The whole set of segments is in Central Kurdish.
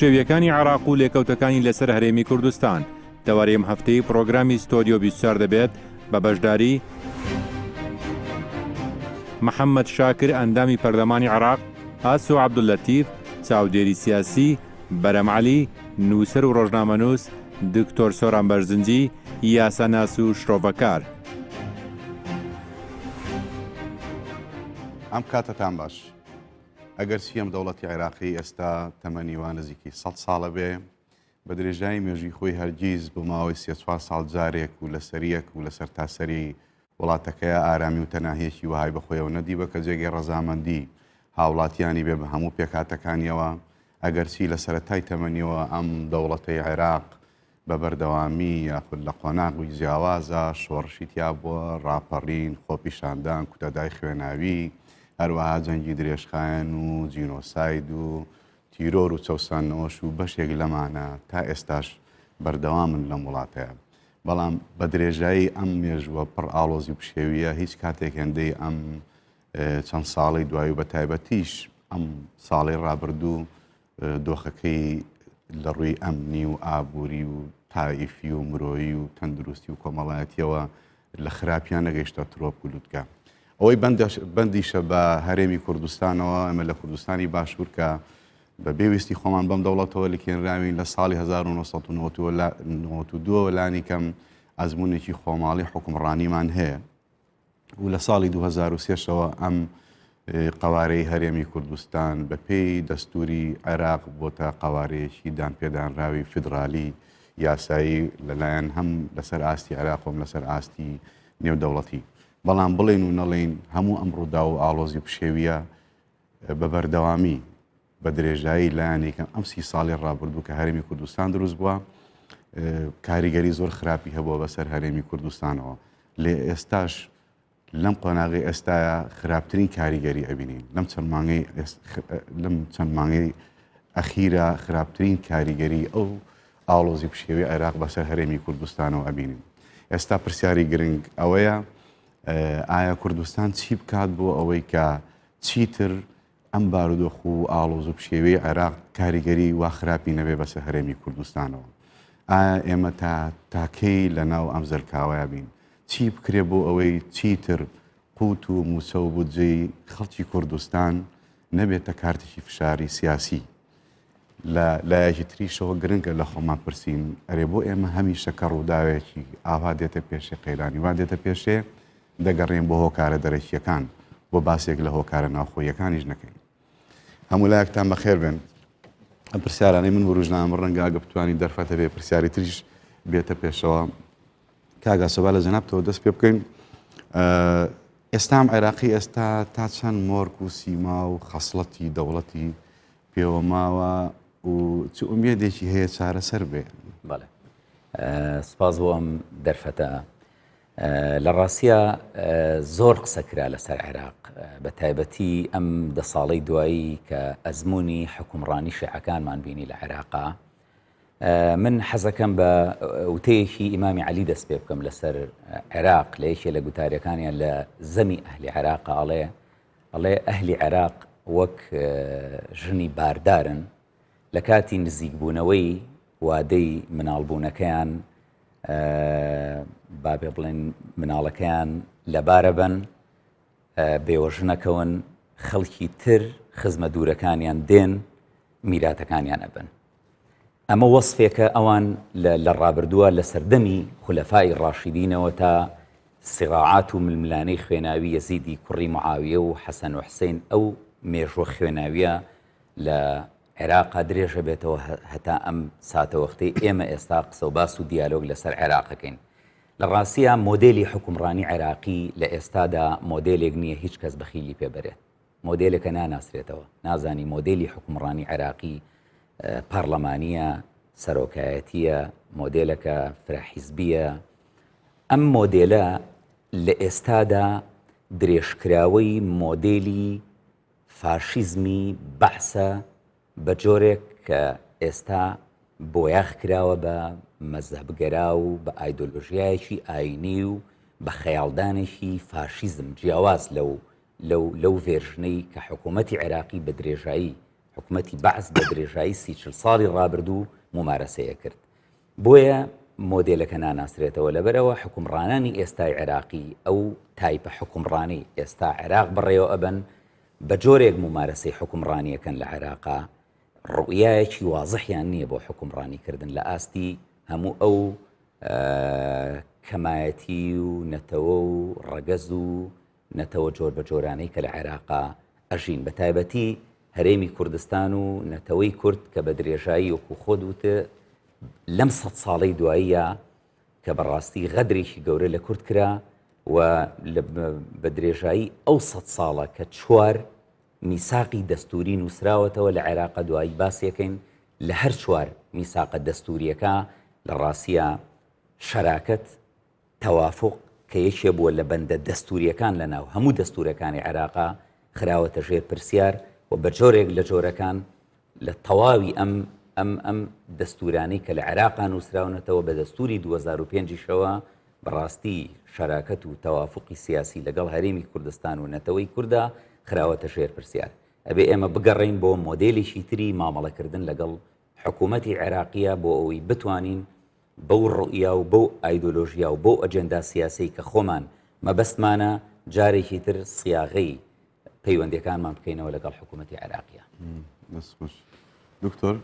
پشێویەکانی عێراق و لێکەوتەکانی لەسەر هەرێمی کوردستان تەوەری ئەم هەفتەی پڕۆگرامی ستۆدیۆ 24 دەبێت بە بەشداری محەممەد شاکر ئەندامی پەرلەمانی عێراق، ئاسۆ عەبدوللەتیف چاودێری سیاسی، بەرەم عەلی نووسەر و ڕۆژنامەنووس، دکتۆر سۆران بەرزنجی یاساناس و شرۆڤەکار. ئەم کاتەتان باش. ئەگەرچی ئەم دەوڵەتی عێراقی ئێستا تەمەنی وا نزیکی سەد ساڵە بێ، بە درێژایی مێژووی خۆی هەرگیز بۆ ماوەی سێ چوار ساڵ جارێک و لەسەریەک و لە سەرتاسەری وڵاتەکەیا ئارامی و تەناهییەکی وەهای بە خۆیەوە نەدیوە کە جێگەی ڕەزامەندی هاوڵاتیانی بێ بە هەموو پێکهاتەکانیەوە، ئەگەرچی لە سەرەتای تەمەنیەوە ئەم دەوڵەتەی عێراق بە بەردەوامی یاخود لە قۆناغی جیاوازا شۆڕشی تیا بووە، ڕاپەڕین، خۆپیشاندان، کوتەدای خوێناوی، هەروەها جەنگی درێژخایەن و جینۆساید و تیرۆر و چەوساندنەوەش و بەشێک لەمانە تا ئێستاش بەردەوامن لەم وڵاتەیا. بەڵام بە درێژایی ئەم مێژووە پڕ ئاڵۆزی و پشێوییە هیچ کاتێک هێندەی ئەم چەند ساڵەی دوایی و بە تایبەتیش ئەم ساڵەی ڕابردوو دۆخەکەی لە ڕووی ئەمنی و ئابووری و تائیفی و مرۆیی و تەندروستی و کۆمەڵایەتیەوە لە خراپیان نەگەیشتە ترۆپ و لوتکە. ئەوەی بەندیشە بە هەرێمی کوردستانەوە، ئێمە لە کوردستانی باشوور کە بە بێ ویستی خۆمان بەم دەوڵەتەوە لکێنراوین لە ساڵی 1992 لانی کەم ئەزمونێکی خۆماڵی حکومڕانیمان هەیە و لە ساڵی 2003ەوە ئەم قەوارەی هەرێمی کوردستان بە پێی دەستوری عێراق بۆتە قەوارەیەکی دانپێدانراوی فیدرالی یاسایی لەلایەن هەم لەسەر ئاستی عێراق و هەم لەسەر ئاستی نێودەوڵەتی. بەڵام بڵێین و نەڵێین هەموو ئەم ڕووداو و ئاڵۆزی و پشێوییە بە بەردەوامی بە درێژایی لایەنێکم ئەم سی ساڵی ڕابردوو کە هەرێمی کوردستان دروست بووە کاریگەری زۆر خراپی هەبووە بەسەر هەرێمی کوردستانەوە لێ ئێستاش لەم قۆناغی ئێستایا خراپترین کاریگەری ئەبینین لەم چەند مانگەی لەم چەند مانگەی ئەخیرا خراپترین کاریگەری ئەو ئاڵۆزی پشێوی عێراق بەسەر هەرێمی کوردستانەوە ئەبینین ئێستا پرسیاری گرنگ ئەوەیە ئایا کوردستان چی بکات بۆ ئەوەی کە چیتر ئەم بارودۆخ و ئاڵۆز و پشێوی عێراق کاریگەری وا خراپی نەبێ بەسەر هەرێمی کوردستانەوە؟ ئایا ئێمە تا تاکەی لە ناو ئەم زەلکاوەیا بین؟ چی بکرێ بۆ ئەوەی چیتر قوت و مووچە و بودجەی خەڵکی کوردستان نەبێتە کارتێکی فشاری سیاسی؟ لە لایەکی تریشەوە گرنگە لە خۆمان پرسین ئەرێ بۆ ئێمە هەمیشە کە ڕووداوێکی ئاوا دێتە پێشێ قەیرانی وا دێتە پێشێ دەگەڕێن بۆ هۆکارە دەرەکییەکان بۆ باسێک لە هۆکارە ناوخۆییەکانیش نەکەین. هەموو لایەکتان بەخێر بێن. ئەم پرسیارانەی من وروژنام ڕەنگە ئەگە بتوانین دەرفەتە بێ پرسیاری تریش بێتە پێشەوە. کاک ئاسۆ با لە جەنابتەوە دەست پێ بکەین. ئێستام عێراقی ئێستا تا چەند مۆرک و سیما و خەسڵەتی دەوڵەتی پێوە ماوە و چ ئومێدێکی هەیە چارەسەر بێ؟ بەڵێ سپاس بۆ ئەم دەرفەتە. لە ڕاستیا زۆر قسە کرا لەسەر عێراق بە تایبەتی ئەم دە ساڵەی دوایی کە ئەزمموی حکومڕانی شیعەکانمان بینی لە عێراقا من حەزەکەم بە وتەیەکی ئیمامی عەلی دەست پێ بکەم لەسەر عێراق لە یەکێ لە گوتارەکانیان لە زەمی ئەهلی عێراق ئەڵێ ئەڵێ ئەهلی عێراق وەک ژنی باردارن لە کاتی نزیکبوونەوەی وادەی مناڵبوونەکەیان با پێ بڵێن مناڵەکەیان لەبارە بن بێوەژنەکەون خەڵکی تر خزمە دوورەکانیان دێن میراتەکانیان ئەبن ئەمە وەصفێکە ئەوان لە ڕابردووە لە سەردەمی خولەفای ڕاشیدینەوە تا سیڕاعات و ململانێی خوێناوی یەزیدی کوڕی معاویە و حەسەن و حسین ئەو مێژوە خوێناویە لە عێراقا درێژە بێتەوە هەتا ئەم ساتەوەختەی ئێمە ئێستا قسە و باس و دیالۆگ لەسەر عێراقەکەین. لە ڕاستیا مۆدێلی حوکمڕانی عێراقی لە ئێستادا مۆدێلێک نییە هیچ کەس بەخیلی پێ بەرێت. مۆدێلێکە ناناسرێتەوە. نازانی مۆدێلی حوکمڕانی عێراقی پارلەمانییە، سەرۆکایەتییە، مۆدێلەکە فرە حیزبییە. ئەم مۆدێلە لە ئێستادا درێژکراوەی مۆدێلی فاشیزمی بەعسە بە جۆرێک کە ئێستا بۆیاخ کراوە بە مەزهەبگەرا و بە ئایدۆلۆژیایەکی ئاینی و بە خەیاڵدانێکی فاشیزم جیاواز لەو لەو لەو ڤێرژنەی کە حکوومەتی عێراقی بە درێژایی. حکومەتی بەعس بە درێژایی سی چل ساڵی ڕابردوو مومارەسەیە کرد. بۆیە مۆدێلەکە ناناسرێتەوە لەبەرئەوە حوکمڕانانی ئێستای عێراقی ئەو تایپە حوکمڕانەی ئێستا عێراق بەڕێوە ئەبەن بە جۆرێک مومارەسەی حوکمڕانیەکەن لە عێراقا ڕوئیایەکی وازحیان نییە بۆ حوکمڕانی کردن لە ئاستی هەموو ئەو کەمایەتی و نەتەوە و ڕەگەز و نەتەوە جۆربەجۆرانەی کە لە عێراقا ئەژین بە تایبەتی هەرێمی کوردستان و نەتەوەی کورد کە بە درێژایی وەکو خۆت وتت لەم سەد ساڵەی دواییە کە بەڕاستی غەدرێکی گەورە لە کورد کرا و بە درێژایی ئەو سەد ساڵە کە چوار میساقی دەستوری نووسراوەتەوە لە عێراقە دوایی باسیەکەین لە هەر چوار میساقە دەستوریەکە لە ڕاستە شەراکەت تەوافوق کە یەکێ بووە لە بەندە دەستوورییەکان لە ناو هەموو دەستوورەکانی عێراقا خراوەتە ژێر پرسیار و بە جۆرێک لە جۆرەکان لە تەواوی ئەم ئەم ئەم دەستوورانەی کە لە عێراقا نووسراونەتەوە بە دەستووری 2005 یشەوە بەڕاستی شەراکەت و تەوافوقی سیاسی لەگەڵ هەرێمی کوردستان و نەتەوەی کوردا خراوەتە ژێر پرسیار. ئەبێ ئێمە بگەڕێین بۆ مۆدێلێکی تری مامەڵەکردن لەگەڵ حکوومەتی عێراقییە بۆ ئەوەی بتوانین بەو ڕوئیا و بەو ئایدۆلۆژیا و بەو ئەجێندا سیاسەی کە خۆمان مەبەستمانە جارێکی تر سیاغەی پەیوەندیەکانمان بکەینەوە لەگەڵ حکوومەتی عێراقیە. دەست خۆش دکتۆر.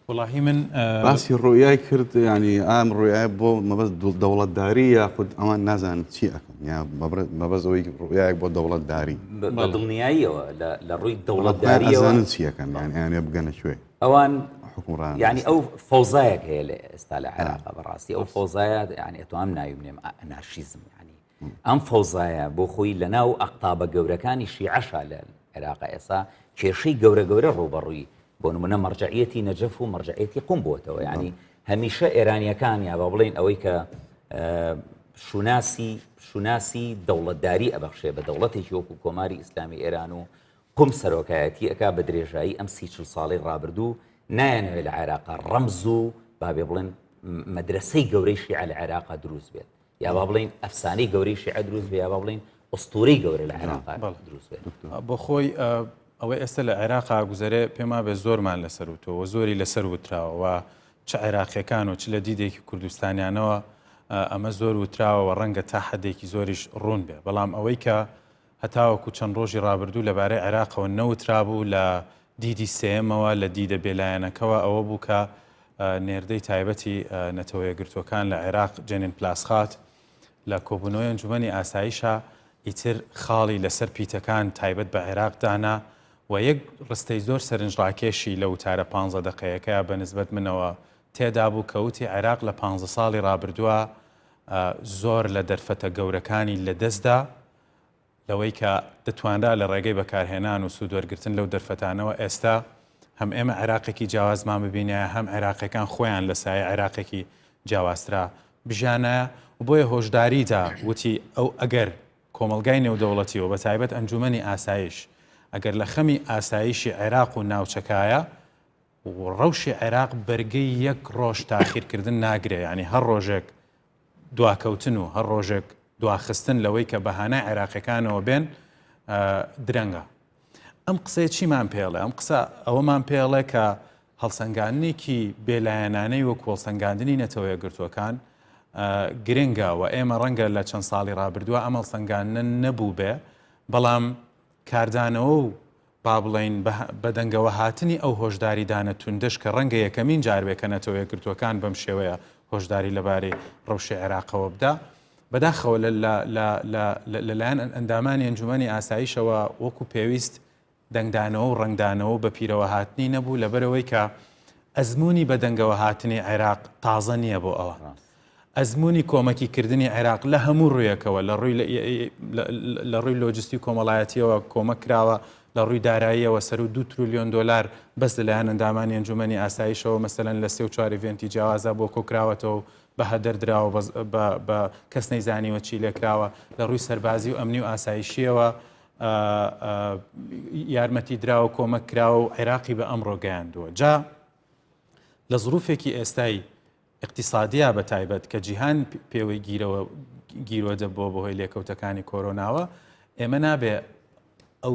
وەڵاهی من باسی ڕوئیای کرد ینی ئام ڕوئیای بۆ مەبەست دەوڵەتداری یاخود ئەوان نازانن چی ئەکەن یا مەبەست ئەوەی ڕوئیایەک بۆ دەوڵەتداری بە دڵنیاییەوە لە ڕووی دەوڵەتداریەوە ئەزانن چی ئەکەن یان ئەیانێ بگەنە کوێ ئەوان حوکمڕان یعنی ئەو فەوزایەک هەیە لە ئێستا لە عێراق بەڕاستی ئەو فەوزایە یعنی ئەتوام ناوی بنێم ئەنارشیزم یعنی ئەم فەوزایە بۆ خۆی لە ناو ئەقتابە گەورەکانی شیعەشا لە عێراق ئێستا کێشەی گەورە گەورە ڕووبەڕووی بۆ نمونە مەرجعیەتی نەجەف و مەرجعیەتی قوم بووەتەوە یعنی هەمیشە ئێرانیەکان یا با بڵێین ئەوەی کە شوناسی شوناسی دەوڵەتداری ئەبەخشێ بە دەوڵەتێکی وەکو کۆماری ئیسلامی ئێران و قوم سەرۆکایەتی ئەکا بە درێژایی ئەم سی چل ساڵەی ڕابردوو نایانەوێ لە عێراقا ڕەمز و با بێ بڵێن مەدرەسەی گەورەی شیعە لە عێراقا دروست بێت یا با بڵێن ئەفسانەی گەورەی شیعە دروست بێ یا با بڵێن ئوستوورەی گەورە لە عێراقا دروست بێت. بۆ خۆی ئەوەی ئێستا لە عێراقا گوزەرێ پێما بێ زۆرمان لەسەر وتووە زۆری لەسەر وتراوە و چ عێراقیەکان و چ لە دیدێکی کوردستانیانەوە ئەمە زۆر وتراوە و ڕەنگە تا حدێکی زۆریش ڕوون بێ بەڵام ئەوەی کە هەتاوەکو چەند ڕۆژی ڕابردوو لەبارەی عێراقەوە نەوترابوو، لە دیدی سێیەمەوە، لە دیدە بێلایەنەکەوە ئەوە بوو کە نێردەی تایبەتی نەتەوەیەکگرتووەکان لە عێراق جێنین پلاسخارت لە کۆبوونەوەی ئەنجومەنی ئاسایشا ئیتر خاڵی لەسەر پیتەکان تایبەت بە عێراق دانا و یەک ڕستەی زۆر سەرنجڕاکێشی لە وتارە پانزە دەقەیەکەیا بە نسبەت منەوە تێدابوو کە وتی عێراق لە پانزە ساڵی ڕابردووا زۆر لە دەرفەتە گەورەکانی لەدەستدا لەوەی کە دەتوانرا لە ڕێگەی بەکارهێنان و سوودوەرگرتن لەو دەرفەتانەوە ئێستا هەم ئێمە عێراقێکی جیاوازمان ببینایە هەم عێراقیەکان خۆیان لە سایەی عێراقێکی جیاوازترا بژیانایە و بۆیە هۆشداری دا وتی ئەو ئەگەر کۆمەڵگای نێودەوڵەتی و بەتایبەت ئەنجومەنی ئاسایش ئەگەر لە خەمی ئاسایشی عێراق و ناوچەکایە ڕەوشی عێراق بەرگەی یەک ڕۆژ تاخیرکردن ناگرێ یانی هەر ڕۆژێک دواکەوتن و هەر ڕۆژێک دواخستن لەوەی کە بە هانای عێراقیەکانەوە بێن درەنگە. ئەم قسەیە چیمان پێڵێ؟ ئەم قسە ئەوەمان پێڵێ کە هەڵسەنگاندنێکی بێلایەنانەی وەکو هەڵسەنگاندنی نەتەوە یەکگرتووەکان گرنگە و ئێمە ڕەنگە لە چەند ساڵی ڕابردووە ئەم هەڵسەنگاندنە نەبوو بێ بەڵام کاردانەوە و با بڵێین بەدەنگەوەهاتنی ئەو هۆشداریدانە توندەش کە ڕەنگە یەکەمین جار بێ کە نەتەوە یەکگرتووەکان بەم شێوەیە هۆشداری لەبارەی ڕەوشی عێراقەوە بدا، بەداخەوە لەلایەن ئەندامانی ئەنجومەنی ئاسایشەوە وەکو پێویست دەنگدانەوە و ڕەنگدانەوە و بەپیرەوەهاتنی نەبوو، لەبەرئەوەی کە ئەزموونی بەدەنگەوەهاتنی عێراق تازە نییە بۆ ئەوان. ئەزموونی کۆمەکی کردنی عێراق لە هەموو ڕوویەکەوە لە ڕووی لە ڕووی لۆجستی و کۆمەڵایەتیەوە کۆمەک کراوە لە ڕووی داراییەوە سەروو دوو تریلیۆن دۆلار بەس لەلایەن ئەندامانی ئەنجومەنی ئاسایشەوە مەسەلەن لە سێ و چوار event ی جیاوازدا بۆ کۆکراوەتەوە و بە هەدەر دراوە بە کەس نەیزانیوە چی لێکراوە لە ڕووی سەربازی و ئەمنی و ئاسایشیەوە یارمەتی دراوە کۆمەک کراوە و عێراقی بە ئەمڕۆ گەیاندووە جا لە زروفێکی ئێستای ئیقتیسادییە بە تایبەت کە جیهان پێوەی گیرەوە گیرۆدە بۆ بەهۆی لێکەوتەکانی کۆرۆناوە ئێمە نابێ. ئەو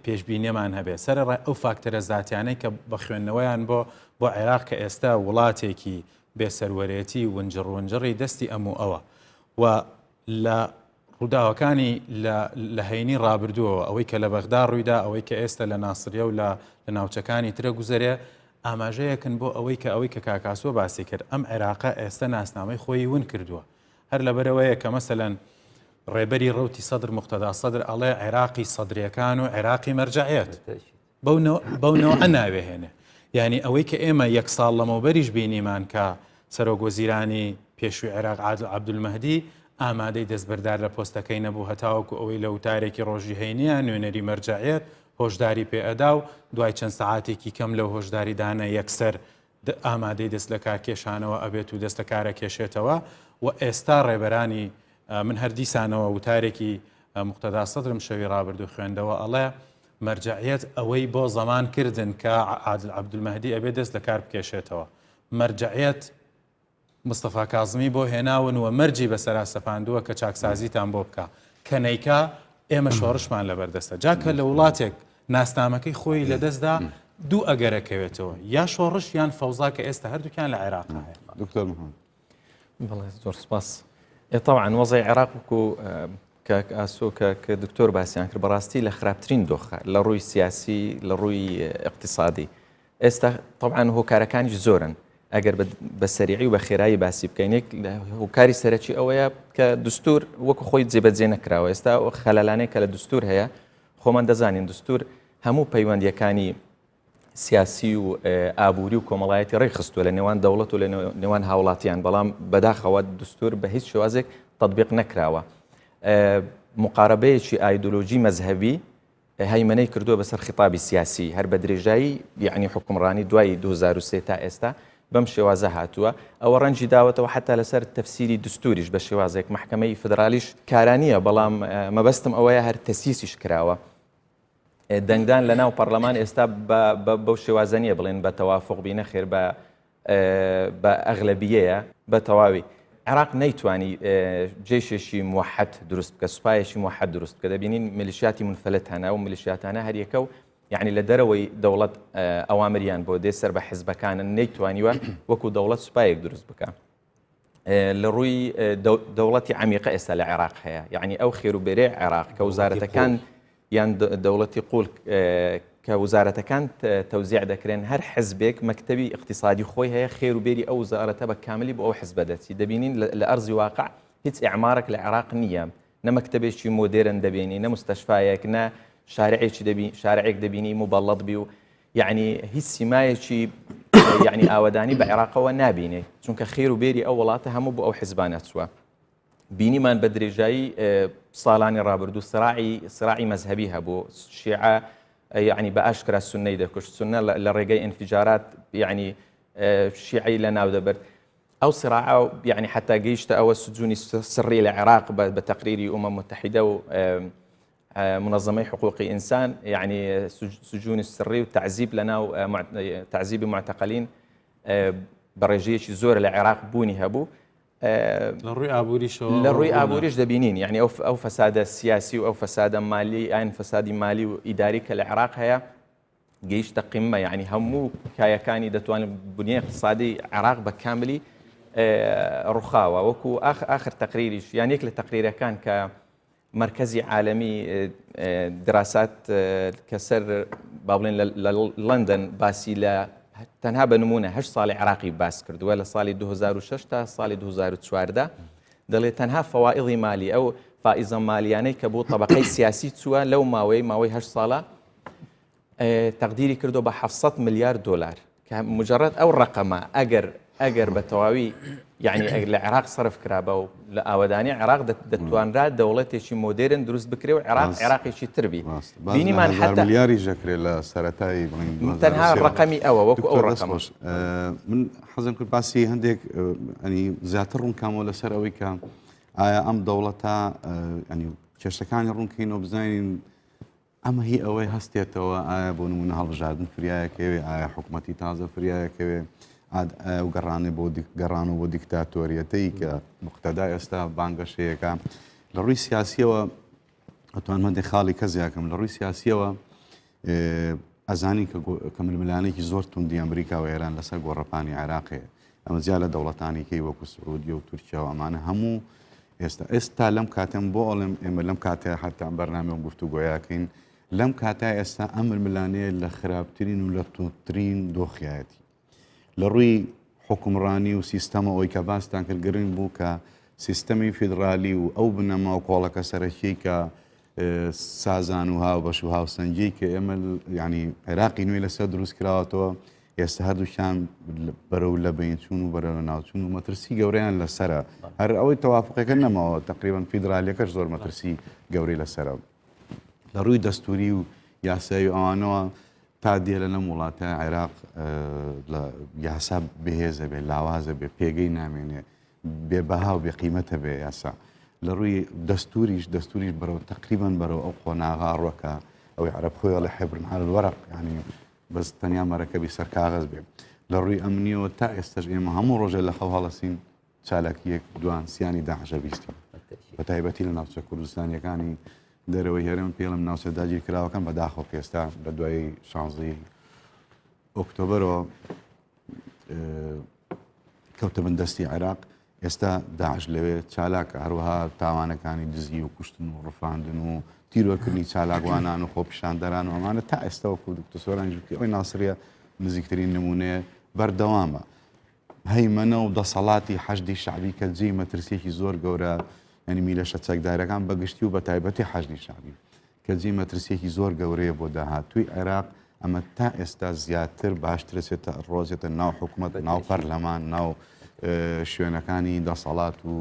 پێشبینیەمان هەبێت سەرەڕای ئەو فاکتەرە زاتیانەی کە بە خوێندنەوەیان بۆ بۆ عێراق کە ئێستا وڵاتێکی بێسەروەرێتی ونجڕ ونجڕی دەستی ئەم و ئەوە و لە ڕووداوەکانی لە هەینی ڕابردووەوە ئەوەی کە لە بەغدا ڕوویدا ئەوەی کە ئێستا لە ناسریە و لە لە ناوچەکانی ترە گوزەرێ ئاماژەیەکن بۆ ئەوەی کە ئەوەی کە کاکاسۆ باسی کرد ئەم عێراقە ئێستا ناسنامەی خۆی ون کردووە هەر لەبەرئەوەیە کە مەسەلەن ڕێبەری ڕەوتی سەدر موقتەدا سەدر ئەڵێ عێراقی سەدرەکان و عێراقی مەرجەعیەت بەو نەوعە ناوێهێنێ یعنی ئەوەی کە ئێمە یەک ساڵ لەمەوبەریش بینیمان کە سەرۆک وەزیرانی پێشوی عێراق عادل عەبدولمەهدی ئامادەی دەستبەردار لە پۆستەکەی نەبوو هەتاوەکو ئەوەی لە وتارێکی ڕۆژی هەینیە نوێنەری مەرجەعیەت هۆشداری پێئەدا و دوای چەند سەعاتێکی کەم لەو هۆشداریدانە یەکسەر ئامادەی دەست لەکارکێشانەوە ئەبێت و دەست لەکارەکێشێتەوە و ئێستا ڕێبەرانی من هەر دیسانەوە وتارێکی مقتەدا سەدرم شەوی ڕابردوو خوێندەوە ئەڵێ مەرجەعیەت ئەوەی بۆ زەمان کردن کە عادل عەبدولمەهدی ئەبێ دەست لەکار بکێشێتەوە مەرجەعیەت مستەفا کازمی بۆ هێناون و مەرجی بەسەرا سەپاندووە کە چاکسازیتان بۆ بکا، کە نەیکا ئێمە شۆڕشمان لەبەردەستە. جا کە لە وڵاتێک ناسنامەکەی خۆی لەدەستدا دوو ئەگەر ئەکەوێتەوە، یا شۆڕش یان فەوزا کە ئێستا هەردووکیان لە عێراقا هەیە. دکتۆر محمد. بەڵێ زۆر سپاس. ئێ تەبعەن وەزعی عێراق وەکو کاک ئاسۆ کاک دکتۆر باسیان کرد بەڕاستی لە خراپترین دۆخە لە ڕووی سیاسی لە ڕووی ئیقتیسادی ئێستا تەبعەن هۆکارەکانیش زۆرن ئەگەر بە سەریعی و بە خێرایی باسی بکەین یەک هۆکاری سەرەکی ئەوەیە کە دستور وەکو خۆی جێبەجێ نەکراوە ئێستا ئەو خەلەلانەی کە لە دستور هەیە خۆمان دەزانین دستور هەموو پەیوەندیەکانی سیاسی و ئابووری و کۆمەڵایەتی ڕێکخستووە لە نێوان دەوڵەت و لە نێوان هاوڵاتیان بەڵام بەداخەوە دستور بە هیچ شێوازێک تطبیق نەکراوە مقاربەیەکی ئایدۆلۆژی مەزهەبی هەیمەنەی کردووە بەسەر خیتابی سیاسی هەر بە درێژایی یەعنی حوکمڕانی دوای 2003 تا ئێستا بەم شێوازە هاتووە ئەوە ڕەنجی داوەتەوە حتا لەسەر تەفسیری دستوریش بە شێوازێک مەحکەمەی فدرالیش کارانیە بەڵام مەبەستم ئەوەیە هەر تەسیسیش کراوە دەنگدان لە ناو پەرلەمان ئێستا بەو شێوازە نییە بڵێن بە تەوافق بی نەخێر بە بە ئەغلەبیەیە بە تەواوی. عێراق نەیتوانی جەیشێکی موحد دروست بکە سوپایەکی موحد دروست بکە دەبینین میلیشیاتی منفلت هەنە و میلیشیاتانە هەریەکە و یعنی لە دەرەوەی دەوڵەت ئەوامریان بۆ دێ سەر بە حزبەکانن نەیتوانیوە وەکو دەوڵەت سوپایەک دروست بکە لە ڕووی دەوڵەتی عمیقە ئێستا لە عێراق هەیە یعنی ئەو خێروبێرێ عێراق کە وزارەتەکان یان دەوڵەتی قوڵ کە وزارەتەکان تەوزیع دەکرێن هەر حزبێک مەکتەبی ئیقتیسادی خۆی هەیە خێر و بێری ئەو وزارەتە بە کاملی بۆ ئەو حزبە دەچی دەبینین لە ئەرزی واقع هیچ ئیعمارێک لە عێراق نییە نە مەکتەبێکی مۆدێرن دەبینی نە مستەشفایەک نە شارعێکی دەبی شارعێک دەبینی مبەڵەت بی و یعنی هیچ سیمایەکی یعنی ئاوەدانی بە عێراقەوە نابینێ چونکە خێر و بێری ئەو وڵاتە هەموو بۆ ئەو حزبانە چووە بینیمان بە درێژایی ساڵانی ڕابردوو سراعی سراعی مەزهەبی هەبوو شیعە یعنی بە ئاشکرا سنەی دەکوشت سنە لە ڕێگەی ئینفجارات یعنی شیعی لە ناو دەبرد ئەو سراعە یعنی حتا گەیشتە ئەوە سجونی سڕی لە عێراق بە تەقریری ئومە متحیدە و منظمەی حقوقی ئینسان یعنی سجونی سڕی و تعزیب لە ناو تعزیبی معتقلین بە ڕێژەیەکی زۆر لە عێراق بوونی هەبوو لە ڕووی ئابووریشەوە لە ڕووی ئابووریش دەبینین یعنی ئەو ئەو فەسادە سیاسی و ئەو فەسادە مالی ئاین فەسادی مالی و ئیداری کە لە عێراق هەیە گەیشتە قیمە یعنی هەموو کایەکانی دەتوانن بنیە اقتصادی عێراق بە کاملی ڕوخاوە وەکو ئاخ آخر تقریریش یان یەک لە تقریرەکان کە مەرکەزی عالەمی دراسات کە سەر با بڵێن لە لەندەن باسی لە تەنها بە نمونە هەشت ساڵی عراقی باس کردووە لە ساڵی 2006 تا ساڵی 2014 دەڵێ تەنها فەوائضی مالی ئەو فائزە مالیانەی کە بۆ طبقەی سیاسی چووە لەو ماوەی ماوەی هەشت ساڵە تەقدیری کردووە بە 700 ملیار دۆلار کە مجرد ئەو ڕقەمە ئەگەر ئەگەر بە تەواوی یعنی ئەگەر لە عێراق سەرف کرابە و لە ئاوەدانی عێراق دەتوانرا دەوڵەتێکی مۆدێرن دروست بکرێ و عێراق عێراقێکی تر بی بینیمان حتا ملیاری ژەکرێ لە سەرەتای تەنها ڕقەمی ئەوە وەکو ئەو ڕقەمە من حەزم کرد باسی هەندێک ئەنی زیاتر ڕوونکامەوە لەسەر ئەوەی کە ئایا ئەم دەوڵەتە ئەنی کێشەکانی ڕوونکەینەوە بزانین ئەمە هی ئەوەی هەستێتەوە ئایا بۆ نمونە هەڵبژاردن فریایەکەوێ ئایا حکوومەتی تازە فریایەکەوێ ئایا و گەڕانێ بۆ گەڕانەوە بۆ دیکتاتۆریەتەی کە مقتەدا ئێستا بانگەشەیەەکە لە ڕووی سیاسیەوە. ئەتوانم هەندێک خاڵی کە زیاکەم لە ڕووی سیاسیەوە ئەزانین کە ململانێکی زۆر توندی ئەمریکا و ئێران لەسەر گۆڕەپانی عێراقێ ئەمە جیا لە دەوڵەتانی کەی وەکو سعودیە و تورکیا و ئەمانە هەموو ئێستا ئێستا لەم کاتم بۆ ئەڵێم ئێمە لەم کاتە حتا بەرنامە و گفتوگۆیاکەین لەم کاتا ئێستا ئەم ململانێ لە خراپترین و لە توندترین دۆخیایەتی لە ڕووی حوکمڕانی و سیستەمە ئەوەی کە باستان کرد گرنگ بوو کە سیستەمی فیدرالی و ئەو بنەما و کۆڵەکە سەرەکیی کە سازان و هاوبەش و هاوسەنگی کە ئێمە ینی عێراقی نوێ لەسەر دروست کراوەتەوە ئێستا هەردووکیان بەرەو لە بینچون و بەرەو ناوچون و مەترسی گەورەیان لەسرە هەر ئەوەی تەوافقەکە نەماوە تقریبان فیدرالیەکەش زۆر مەترسی گەورەی لەسرە لە ڕووی دەستوری و یاسایی و ئەوانەوە تا دێرە لەم وڵاتە عێراق لە یاسا بەهێزە بێ لاوازە بێ پێگەی نامێنێ بێ بەها و بێ قیمەتە بێ یاسا لە ڕووی دەستوریش دەستوریش بەرەو تقریبان بەرەو ئەو قۆناغا ڕۆکە ئەوەی عەرەب خۆی ئەڵێ حبر على الورق یعنی بەس تەنیا مەرەکەبی سەر کاغەز بێ لە ڕووی ئەمنیەوە تا ئێستاش ئێمە هەموو ڕۆژە لە خەو هەڵەسین چالاکییەک دوان سیانی داعشە بیستین بە تایبەتی لە ناوچە کوردستانیەکانی دەرەوەی هەرێم پێڵم ناوچە داگیرکراوەکان بەداخەوە کە ئێستا لە دوای شانزەی ئۆکتۆبەرەوە کەوتە بن دەستی عێراق ئێستا داعش لەوێ چالاکە هەروەها تاوانەکانی دزی و کوشتن و ڕفاندن و تیرۆرکردنی چالاکوانان و خۆپیشاندەران و ئەمانە تا ئێستا وەکو دکتۆر سۆرانیش وتی ئەوەی ناسریە نزیکترین نمونەیە بەردەوامە هەیمەنە و دەسەڵاتی حەشدی شەعبی کە جێی مەترسیەکی زۆر گەورە یعنی میلەشە چەکدارەکان بە گشتی و بە تایبەتی حەشدی شەعبی کە جێی مەترسیەکی زۆر گەورەیە بۆ داهاتووی عێراق ئەمە تا ئێستا زیاتر باشترەچێتە ڕۆزێتە ناو حکوومەت ناو پەرلەمان ناو شوێنەکانی دەسەڵات و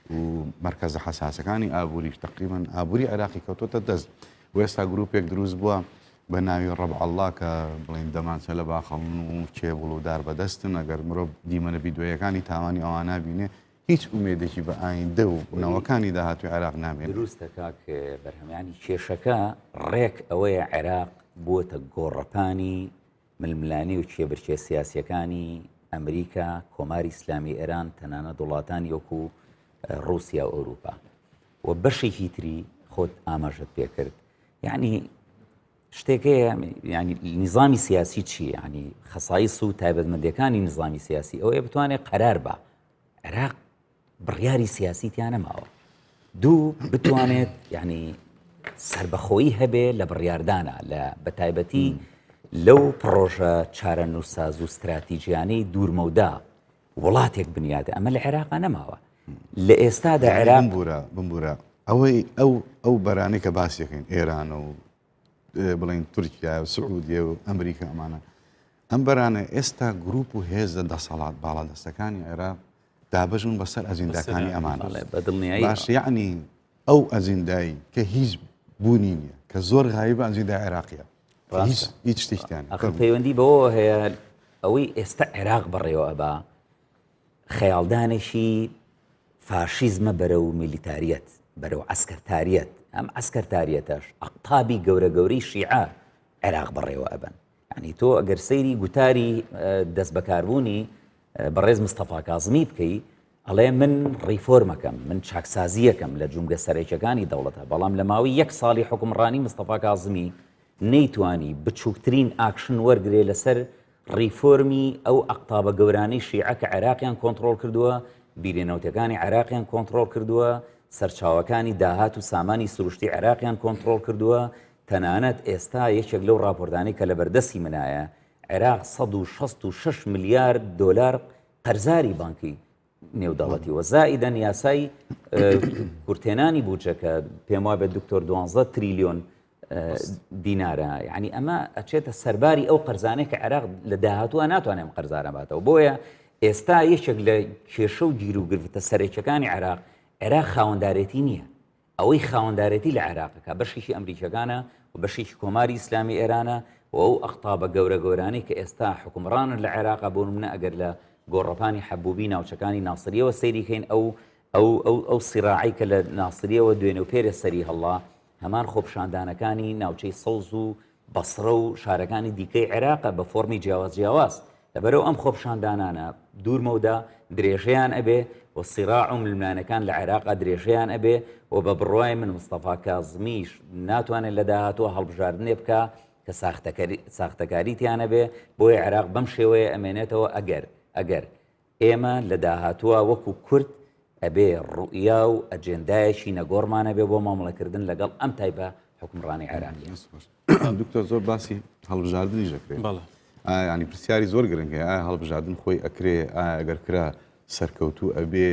و مەرکەزە حەساسەکانی ئابووریش تقریبا ئابووری عێراقی کەوتۆتە دەست و ئێستا گروپێک دروست بووە بە ناوی ڕەبعەڵڵا کە بڵێین دەمانچە لە باخەڵن و کێبڵ و دار بەدەستن، ئەگەر مرۆڤ دیمەنە ڤیدیۆیەکانی تاوانی ئەوانە بینێ هیچ ئومێدێکی بە ئایندە و نەوەکانی داهاتووی عێراق نامێنێ. دروستە کاک بەرهەم یانی کێشەکە ڕێک ئەوەیە عێراق بووەتە گۆڕەپانی ململانێ و کێبرکێ سیاسیەکانی ئەمریکا، کۆماری ئیسلامی ئێران، تەنانەت وڵاتانی وەکو ڕووسیا و ئەوروپا و بەشێکی تری خۆت ئاماژەت پێکرد یعنی شتێک هەیە ینی نظامی سیاسی چی ینی خەسایس و تایبەتمەندەکانی نظامی سیاسی ئەوەیە بتوانێت قەرار بە عێراق بڕیاری سیاسی تیا نەماوە دوو بتوانێت یعنی سربەخۆیی هەبێ لە بڕیاردانە لە بەتایبەتی لەو پڕۆژە چارەنووساز و استراتیژیانەی دوورمەودا وڵاتێک بنیادە ئەمە لە عێراقا نەماوە لە ئێستادا عێراق بمبورە بمبورە ئەوەی ئەو ئەو بەرانەی کە باسیەکەین ئێران و بڵین تورکیا و سعودیە و ئەمریکا ئەمانە ئەم بەرانە ئێستا گروپ و هێزە دەسەڵات باڵادەستەکانی عێراق دابەشن بەسەر ئەجنداکانی ئەمانە بەدڵنیایی باش یعنی ئەو ئەجندای کە هیچ بوونی نییە کە زۆر غایبە ئەجندای عێراقیە هیچ هیچ شتێکیان ئەخر پەیوەندی بەوە هەیە ئەوەی ئێستا عێراق بەڕێوە ئەبا خەیاڵدانێکی فاشیزمە بەرەو میلیتاریەت بەرەو عەسکەرتاریەت ئەم عەسکەرتاریەتەش ئەقتابی گەورە گەورەی شیعە عێراق بەڕێوە ئەبەن یعنی تۆ ئەگەر سەیری گوتاری دەستبەکاربوونی بەڕێز مستەفا کازمی بکەی ئەڵێ من ڕیفۆرمەکەم من چاکسازیەکەم لە جومگە سەرەکیەکانی دەوڵەتە بەڵام لە ماوەی یەک ساڵی حکومڕانی مستەفا کازمی نەیتوانی بچووکترین ئاکشن وەرگێ لەسەر ڕیفۆرمی ئەو ئەقتابە گەورانەی شیعە کە عێراقیان کۆنتڕۆڵ کردووە، بیرە نەوتەکانی عێراقیان کۆنتڕۆڵ کردووە، سەرچاوەکانی داهات و سامانی سروشتی عێراقیان کۆنتڕۆڵ کردووە، تەنانەت ئێستا یەکێک لەو ڕاپۆرتانەی کە لەبەردەستی منایە، عێراق 166 ملیار دۆلار قەرزاری بانکی نێودەوڵەتی و زائیدەن یاسای کورتێنانی بودجە کە پێم وابێت دکتۆر دوانزە تریلیۆن دینارە یعنی ئەمە ئەچێتە سەرباری ئەو قەرزانەی کە عێراق لە داهاتووە ناتوانێت ئەم قەرزانە باتەوە بۆیە ئێستا یەکێک لە کێشە و گیر و گرفتە سەرەکیەکانی عێراق عێراق خاوەندارێتی نییە ئەوەی خاوەندارێتی لە عێراق ئەکا بەشێکی ئەمریکیەکانە و بەشێکی کۆماری ئیسلامی ئێرانە و ئەو ئەقتابە گەورە گەورانەی کە ئێستا حوکمڕانن لە عێراقا بۆ نمونە ئەگەر لە گۆڕەپانی حەبوبی ناوچەکانی ناسریەوە سەیری کەین ئەو ئەو ئەو ئەو سیراعەی کە لە ناسریەوە دوێنێ و پێرێ سەری هەڵا هەمان خۆپیشاندانەکانی ناوچەی سەوز و بەسڕە و شارەکانی دیکەی عێراقە بە فۆرمی جیاواز جیاواز. لەبەرئەوە ئەم خۆپیشاندانانە دوور مەودا درێژەیان ئەبێ و سیراع و ململانێکان لە عێراقا درێژەیان ئەبێ و بە بڕوای من مستەفا کازمیش ناتوانێت لە داهاتووە هەڵبژاردنێ بکا کە ساختەکاری تیا نەبێ، بۆیە عێراق بەم شێوەیە ئەمێنێتەوە ئەگەر ئەگەر ئێمە لە داهاتووە وەکو کورد ئەبێ ڕوئیا و ئەجێندایەکی نەگۆڕمان هەبێ بۆ مامەڵەکردن لەگەڵ ئەم تایپە حوکمڕانی عێراقیە. دکتۆر زۆر باسی هەڵبژاردنیش دەکرێت ینی پرسیاری زۆر گرنگ هەیە ئایا هەڵبژاردن خۆی ئەکرێ ئایا ئەگەر کرا سەرکەوتوو ئەبێ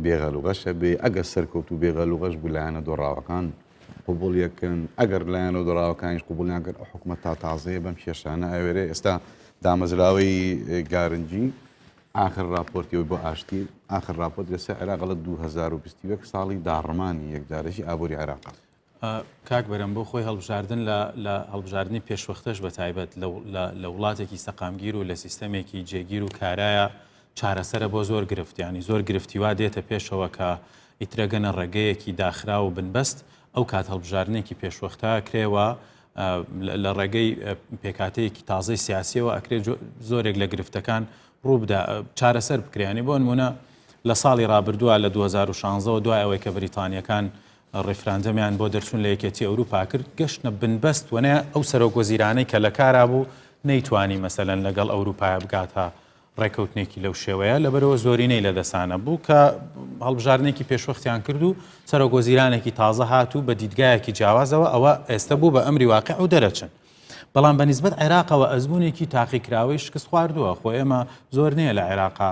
بێغەل و غەش ئەبێ ئەگەر سەرکەوتوو بێغەل و غەش بوو لایەنە دۆڕاوەکان قوبوڵ یەکەن ئەگەر لایەنە دۆڕاوەکانیش قوبوڵیان کرد ئەو حکومەت تا تازەیە بەم کێشانە ئەوێرێ ئێستا دامەزراوەی گارنجی ئاخر راپۆرتی ئەوی بۆ ئاشتی ئاخر راپۆرت لەسەر عێراق لە 2021 ساڵی داڕمانی یەکجارەکی ئابووری عێراقە. کاک بەرەم بۆ خۆی هەڵبژاردن لە هەڵبژاردنی پێشوەختەش بە تایبەت لە وڵاتێکی سەقامگیر و لە سیستەمێکی جێگیر و کارایە چارەسەرە بۆ زۆر گرفت ینی زۆر گرفتی وا دێتە پێشەوە کە ئیترەگەنە ڕێگەیەکی داخرا و بنبەست ئەو کات هەڵبژاردنێکی پێشوەختە کرێوە لە ڕێگەی پێکاتەیەکی تازەی سیاسیەوە ئەکرێ زۆرێک لە گرفتەکان ڕووبدا چارەسەر بکرێنی بۆ نمونە لە ساڵی ڕابردووە لە 2016 دوای ئەوەی کە بریتانیەکان ڕیفراندەمیان بۆ دەرچوون لە یەکێتی ئەوروپا کرد گەشتنە بنبەست وەنە ئەو سەرۆک وەزیرانەی کە لە کارا بوو نەیتوانی مەسەلەن لەگەڵ ئەوروپایە بگاتە ڕێکەوتنێکی لەو شێوەیە لەبەرەوە زۆرینەی لە دەسانە بوو کە هەڵبژاردنێکی پێشوەختیان کرد و سەرۆک وەزیرانێکی تازە هات و بە دیدگایەکی جیاوازەوە ئەوە ئێستا بوو بە ئەمری واقع و دەرەچن. بەڵام بە نیسبەت عێراقەوە ئەزمونێکی تاقیکراوەی شکست خواردووە خۆ ئێمە زۆر نییە لە عێراقا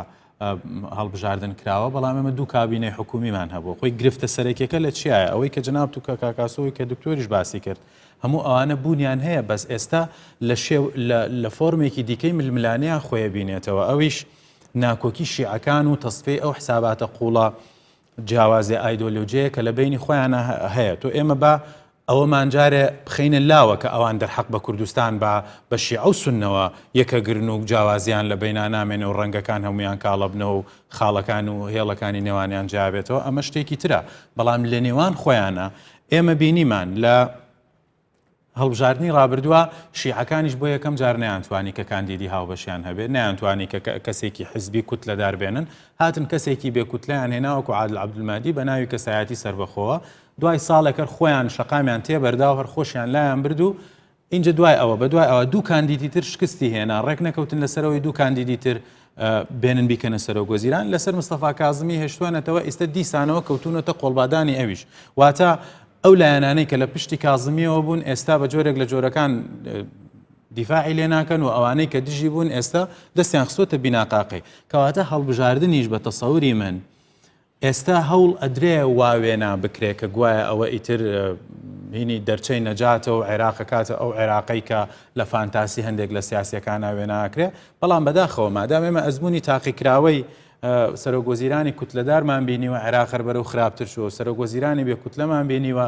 هەڵبژاردن کراوە بەڵام ئێمە دوو کابینەی حکومیمان هەبوو خۆی گرفتە سەرەکیەکە لە چیایە ئەوەی کە جەنابت و کە کاکاسۆی کە دکتۆریش باسی کرد هەموو ئەوانە بوونیان هەیە بەس ئێستا لە شێو لە فۆرمێکی دیکەی ململانیان خۆیە بینێتەوە ئەویش ناکۆکی شیعەکان و تەسفی ئەو حساباتە قوڵە جیاوازی ئایدۆلۆژیەیە کە لە بەینی خۆیانە هەیە تۆ ئێمە با ئەوەمان جارێ بخەینە لاوە کە ئەوان دەرحەق بە کوردستان بە بە شیعە و سوننەوە یەکەگرن و جیاوازیان لە بەینا نامێنێ و ڕەنگەکان هەموویان کاڵەبنەوە و خاڵەکان و هێڵەکانی نێوانیان جیابێتەوە ئەمە شتێکی ترە بەڵام لە نێوان خۆیانە ئێمە بینیمان لە هەڵبژاردنی ڕابردووە شیعەکانیش بۆ یەکەم جار نەیانتوانی کە کاندیدی هاوبەشیان هەبێت، نەیانتوانی کە کەسێکی حزبی کوتلەدار بێنن، هاتن کەسێکی بێ کوتلەیان هێنا وەکو عادل عەبدولمەهدی بە ناوی کەسایەتی سەربەخۆوە، دوای ساڵێک هەر خۆیان شەقامیان تێبەردا و هەر خۆشیان لایان برد و ئینجا دوای ئەوە بەدوای ئەوە دوو کاندیدی تر شکستی هێنا، ڕێک نەکەوتن لەسەرەوەی دوو کاندیدی تر بێنن بیکەنە سەرۆک وەزیران لەسەر مستەفا کازمی هێشتوانەتەوە ئیستە دیسانەوە کەوتونەتە قۆڵبادانی ئەویش واتە ئەو لایەنانەی کە لە پشتی کازمیەوە بوون ئێستا بە جۆرێک لە جۆرەکان دیفاعی لێ ناکەن و ئەوانەی کە دژی بوون ئێستا دەستیان خستوتە بیناقاقی کەواتە هەڵبژاردنیش بە تەسەوری من ئێستا هەوڵ ئەدرێ وا وێنا بکرێ کە گوایە ئەوە ئیتر هینی دەرچەی نەجاتە و عێراق ئەکاتە ئەو عێراقەی کە لە فانتاسی هەندێک لە سیاسیەکانا وێنا ئەکرێ، بەڵام بەداخەوە مادام ئێمە ئەزموونی تاقیکراوەی سەرۆک وەزیرانی کوتلەدارمان بینیوە عێراق هەر بەرەو خراپتر چووە، سەرۆک وەزیرانی بێ کوتلەمان بینیوە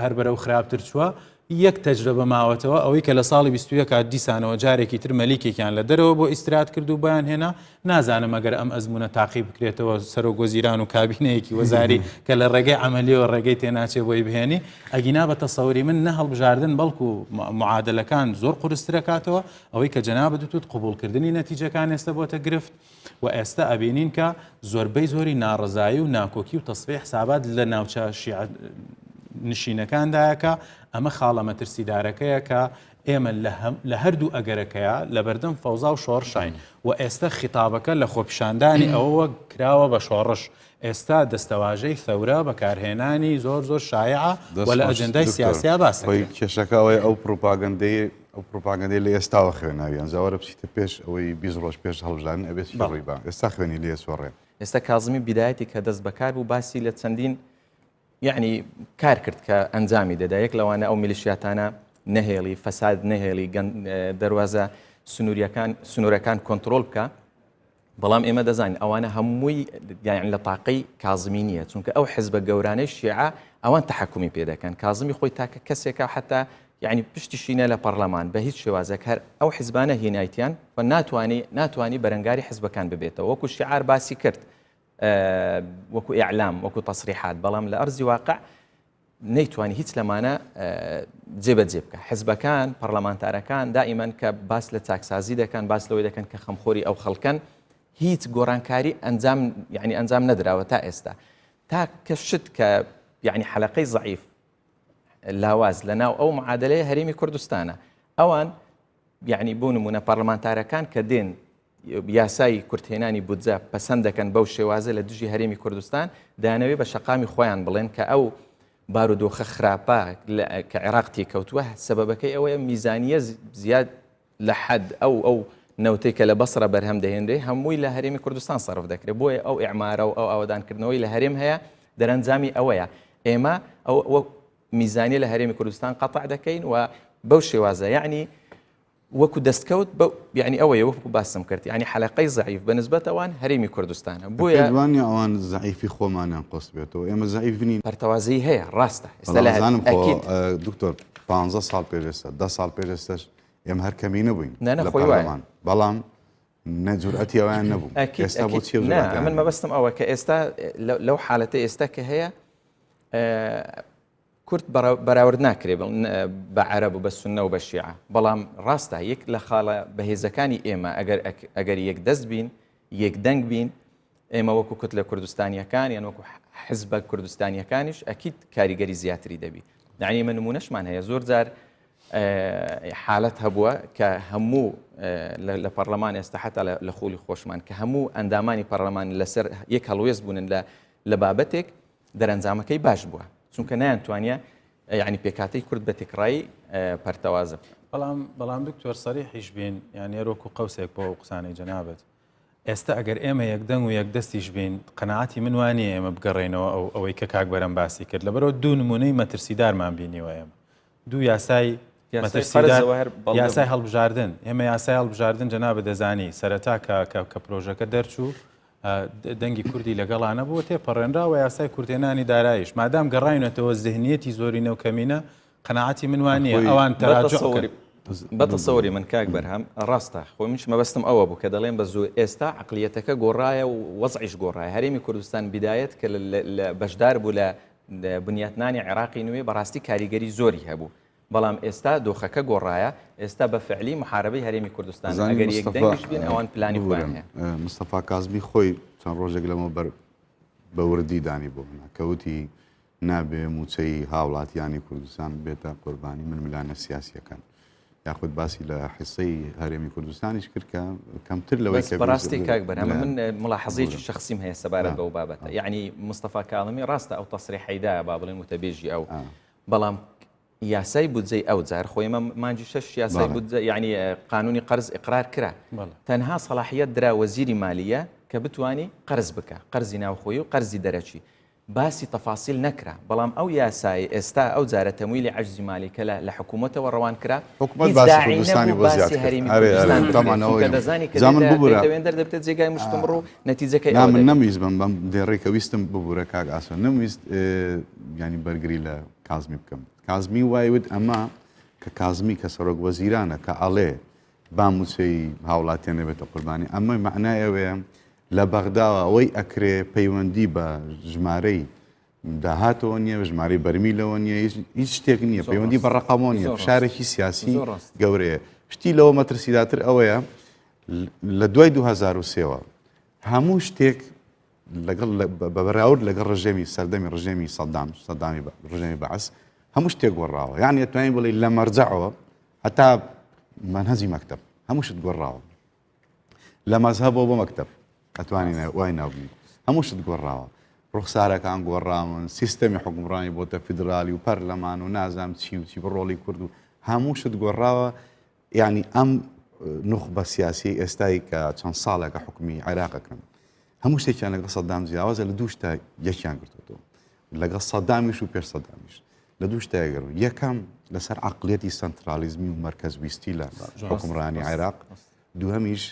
هەر بەرەو خراپتر چووە، یەک تەجرەبە ماوەتەوە ئەوەی کە لە ساڵی 21 دیسانەوە جارێکی تر مەلیکێکیان لە دەرەوە بۆ ئیسترات کرد و بۆیان هێنا نازانم ئەگەر ئەم ئەزمونە تاقی بکرێتەوە سەرۆک وەزیران و کابینەیەکی وەزاری کە لە ڕێگەی عملیەوە ڕێگەی تێناچێ بۆی بهێنی ئەگینا بە تەسەوری من نە هەڵبژاردن بەڵکو معادلەکان زۆر قورسترەکاتەوە ئەوەی کە جەنابت وتوت قبوڵکردنی نەتیجەکان ئێستا بۆتە گرفت و ئێستا ئەبینین کە زۆربەی زۆری ناڕەزایی و ناکۆکی و تەسفیەی حسابات لە ناوچە شیعە نشینەکاندایە کە ئەمە خاڵە مەترسیدارەکەیە کە ئێمە لە هەردوو ئەگەرەکەیە لەبەردەم فەوزا و شۆڕشاین و ئێستا خیتابەکە لە خۆپیشاندانی ئەوەوە کراوە بە شۆڕش ئێستا دەستەواژەی ثەورە بەکارهێنانی زۆر زۆر شایعە و لە ئەجندای سیاسیا باس دەکرێت. کێشەکە ئەوەیە ئەو پڕوپاگەندەی ئەو پڕوپاگەندەی لە ئێستاوە خوێناویان جا وەرە بچیتە پێش ئەوەی 20 ڕۆژ پێش هەڵبژاردن ئەبێت چی ڕووی با ئێستا خوێنی لێ سۆڕێ. ئێستا کازمی بیدایەتی کە دەست بەکار بوو باسی لە چەندین یعنی کار کرد کە ئەنجامی دەدا یەک لەوانە ئەو میلیشیاتانە نەهێڵی فەساد نەهێڵی دەروازە سنووریەکان سنوورەکان کۆنتترۆل بکە بەڵام ئێمە دەزانین ئەوانە هەمووی یان لە تاقەی کازمی نییە چونکە ئەو حزبە گەورانەی شیعە ئەوان تەحکومی پێ دەکەن کازمی خۆی تاکە کەسێکە حتا یعنی پشتیشینە لە پەرلەمان بە هیچ شێوازێک هەر ئەو حزبانە هینایتیان و ناتوانانی ناتوانانی بەرەنگاری حزبەکان ببێتەوە وەکو شعار باسی کرد وەکو ئیعلام وەکو تەسریحات بەڵام لە ئەرزی واقع. نەیتوانی هیچ لەمانە جێبەجێ بکە حزبەکان پەرلەمانتارەکان دائیمەن کە باس لە چاکسازی دەکەن باس لەوەی دەکەن کە خەمخۆری ئەو خەڵکەن هیچ گۆڕانکاری ئەنجام یعنی ئەنجام نەدراوە تا ئێستا تا کە شت کە یعنی حەلەقەی زەعیف لاواز لە ناو ئەو معادلەیە هەرێمی کوردستانە ئەوان یعنی بۆ نمونە پەرلەمانتارەکان کە دێن یاسای کورتهێنانی بودجە پەسەند دەکەن بەو شێوازە لە دژی هەرێمی کوردستان، دەیانەوێت بە شەقامی خۆیان بڵێن کە ئەو بارودۆخە خراپە کە عێراق تێکەوتووە سەبەبەکەی ئەوەیە میزانیە زیاد لە حەد ئەو ئەو نەوتەی کە لە بەسرە بەرهەم دەهێنرێ هەمووی لە هەرێمی کوردستان سەرف دەکرێت بۆیە ئەو ئیعمارە و ئەو ئاوەدانکردنەوەی لە هەرێم هەیە دەرەنجامی ئەوەیە ئێمە ئەو میزانیە لە هەرێمی کوردستان قەتع دەکەین و بەو شێوازە یعنی وەکو دەستکەوت بە یعنی ئەوەیە وەکو باسم کرد یعنی حەلەقەی زەعیف بە نسبەت ئەوان هەرێمی کوردستانە بۆیە پێت وانیە ئەوان زەعیفی خۆمانیان قۆست بێتەوە ئێمە زەعیف نین پەرتەوازەیی هەیە ڕاستە ئێستا لە زانم خۆ ئەکید دکتۆر 15 ساڵ پێش ئێستا 10 ساڵ پێش ئێستاش ئێمە هەر کەمی نەبووین نا نا لە خۆی وایە پەرلەمان بەڵام نە جورئەتی ئەویان نەبوو ئەکید ئێستا ئەکید بۆچی ئەو نا جورئەتیان من هەیە؟ مەبەستم ئەوە کە ئێستا لەو حالەتە ئێستا کە هەیە کورد بەراورد ناکرێ بە عەرەب و بە سوننە و بە شیعە، بەڵام ڕاستە یەک لە خاڵە بەهێزەکانی ئێمە ئەگەر ئەگەر یەکدەست بین، یەکدەنگ بین، ئێمە وەکو کوتلە کوردستانییەکان یان وەکو حزبە کوردستانییەکانیش ئەکید کاریگەری زیاتری دەبی. یعنی ئێمە نمونەشمان هەیە زۆر جار حالەت هەبووە کە هەموو لە پەرلەمان ئێستا حتا لە خولی خۆشمان کە هەموو ئەندامانی پەرلەمان لەسەر یەک هەڵوێست بوونن لە بابەتێک دەرەنجامەکەی باش بووە چونکە نەیانتوانیە یعنی پێکهاتەی کورد بە تێکڕایی پەرتەوازە بکەن. بەڵام بەڵام دکتۆر سەریحیش بین یان هەر وەکو قەوسێک بۆ ئەو قسانەی جەنابت ئێستا ئەگەر ئێمە یەکدەنگ و یەکدەستیش بین قەناعەتی من وا نییە ئێمە بگەڕێینەوە ئەو ئەوەی کە کاک بەرەم باسی کرد لەبەرەوە دوو نمونەی مەترسیدارمان بینیوە ئێمە دوو یاسای مەترسیدار یاسای هەڵبژاردن ئێمە یاسای هەڵبژاردن جەنابت دەزانی سەرەتا کە کە پرۆژەکە دەرچوو دەنگی کوردی لەگەڵا نەبوو تێپەڕێنرا و یاسای کورتێنانی دارایش مادام گەڕاوینەتەوە زهنیەتی زۆرینە و کەمینە قەناعەتی من وا نییە ئەوان تەراجع بکەن. بە تەسەوری من کاک بەرهەم ڕاستە خۆی منیش مەبەستم ئەوە بوو کە دەڵێم بە زۆر ئێستا عەقلیەتەکە گۆڕایە و وەزعیش گۆڕایە هەرێمی کوردستان بیدایەت کە بەشدار بوو لە بنیاتنانی عێراقی نوێ بەڕاستی کاریگەری زۆری هەبوو بەڵام ئێستا دۆخەکە گۆڕایە، ئێستا بە فعلی محاربەی هەرێمی کوردستانە، زانی ئەگەر یەک مستەفا دەنگیش بین ئەوان پلانی خۆیان ببورە هەیە. مستەفا کازمی خۆی چەند ڕۆژێک لەمەوبەر بە وردی دانی بۆ نا کە وتی نابێ مووچەی هاوڵاتیانی کوردستان بێتە قوربانی ململانێ سیاسییەکان یاخود باسی لە حیسەی هەرێمی کوردستانیش کرد کە کەمتر لەوەی بەس کە بەڕاستی کاک بەرهەم من ملاحەزەیەکی ببورە. شەخسیم هەیە سەبارەت بەو بابەتە یەعنی مستەفا کاظمی ڕاستە ئەو تەسریحەی دایە با بڵێن وتەبێژی ئەو بەڵام یاسای بودجەی ئەو جار خۆ ئێمە مانگی شەش یاسای بودجە یعنی قانونی قەرز ئقرار کرا تەنها سەڵاحیەت درا وەزیری مالیە کە بتانی قەرز بکە قەرزی ناوخۆی و قەرزی دەرەکی باسی تەفاسیل نەکرا بەڵام ئەو یاسای ئێستا ئەو جارە تەمویلی عەجزی مالی کە لە حکوومەتەوە ڕەوان کرا حکوومەت باسی کوردستانی بۆ زیاد کرد هەرێمی کوردستان بکرێت دەزانی کە دێتە دەبێتە جێگای مشتومڕ و نەتیجەکەی نا من نەمویست بم بەم دێڕەی کە ویستم ببورە کاک ئاسۆ نەمویست ینی بەرگری لە کازمی بکەم کازمی وای وت ئەمە کە کازمی کە سەرۆک وەزیرانە کە ئەڵێ با موچەی هاوڵاتیان نەبێتە قوربانی ئەمە معنای ئەوەیە لە بەغداوە ئەوەی ئەکرێ پەیوەندی بە ژمارەی داهاتەوە نییە ژمارەی بەرمیلەوە نییە هیچ شتێک نییە پەیوەندی بە ڕقەمەوە نییە فشارێکی سیاسی گەورەیە شتی لەوە مەترسیداتر ئەوەیە لە دوای 2023ەوە هەموو شتێک لەگەڵ بە بەراورد لەگەڵ ڕژێمی سەردەمی ڕژێمی سەدام سەدامی ڕژێمی بەعس هەموو شتێک گۆڕاوە یعنی ئەتوانین بڵێ لە مەرجەعەوە هەتا مەنهەجی مەکتەب هەموو شت گۆڕاوە لە مەزهەبەوە بۆ مەکتەب ئەتوانین وای ناوبنین هەموو شت گۆڕاوە ڕوخسارەکان گۆڕاون سیستەمی حکومڕانی بۆتە فیدرالی و پەرلەمان و نازام چی و چی بڕۆڵی کورد و هەموو شت گۆڕاوە یانی ئەم نوخبە سیاسیەی ئێستای کە چەند ساڵێکە حکومی عێراق ئەکەن هەموو شتێکیان لەگەڵ سەدام جیاوازە لە دوو شتا یەکیان گرتوەوە لەگەڵ سەدامیش و پێش سەدامیش لە دوو شتا یەکگرن یەکەم لەسەر عقلیەتی سنترالیزمی و مەرکەزویستی لە حکومڕانی عێراق دووهەمیش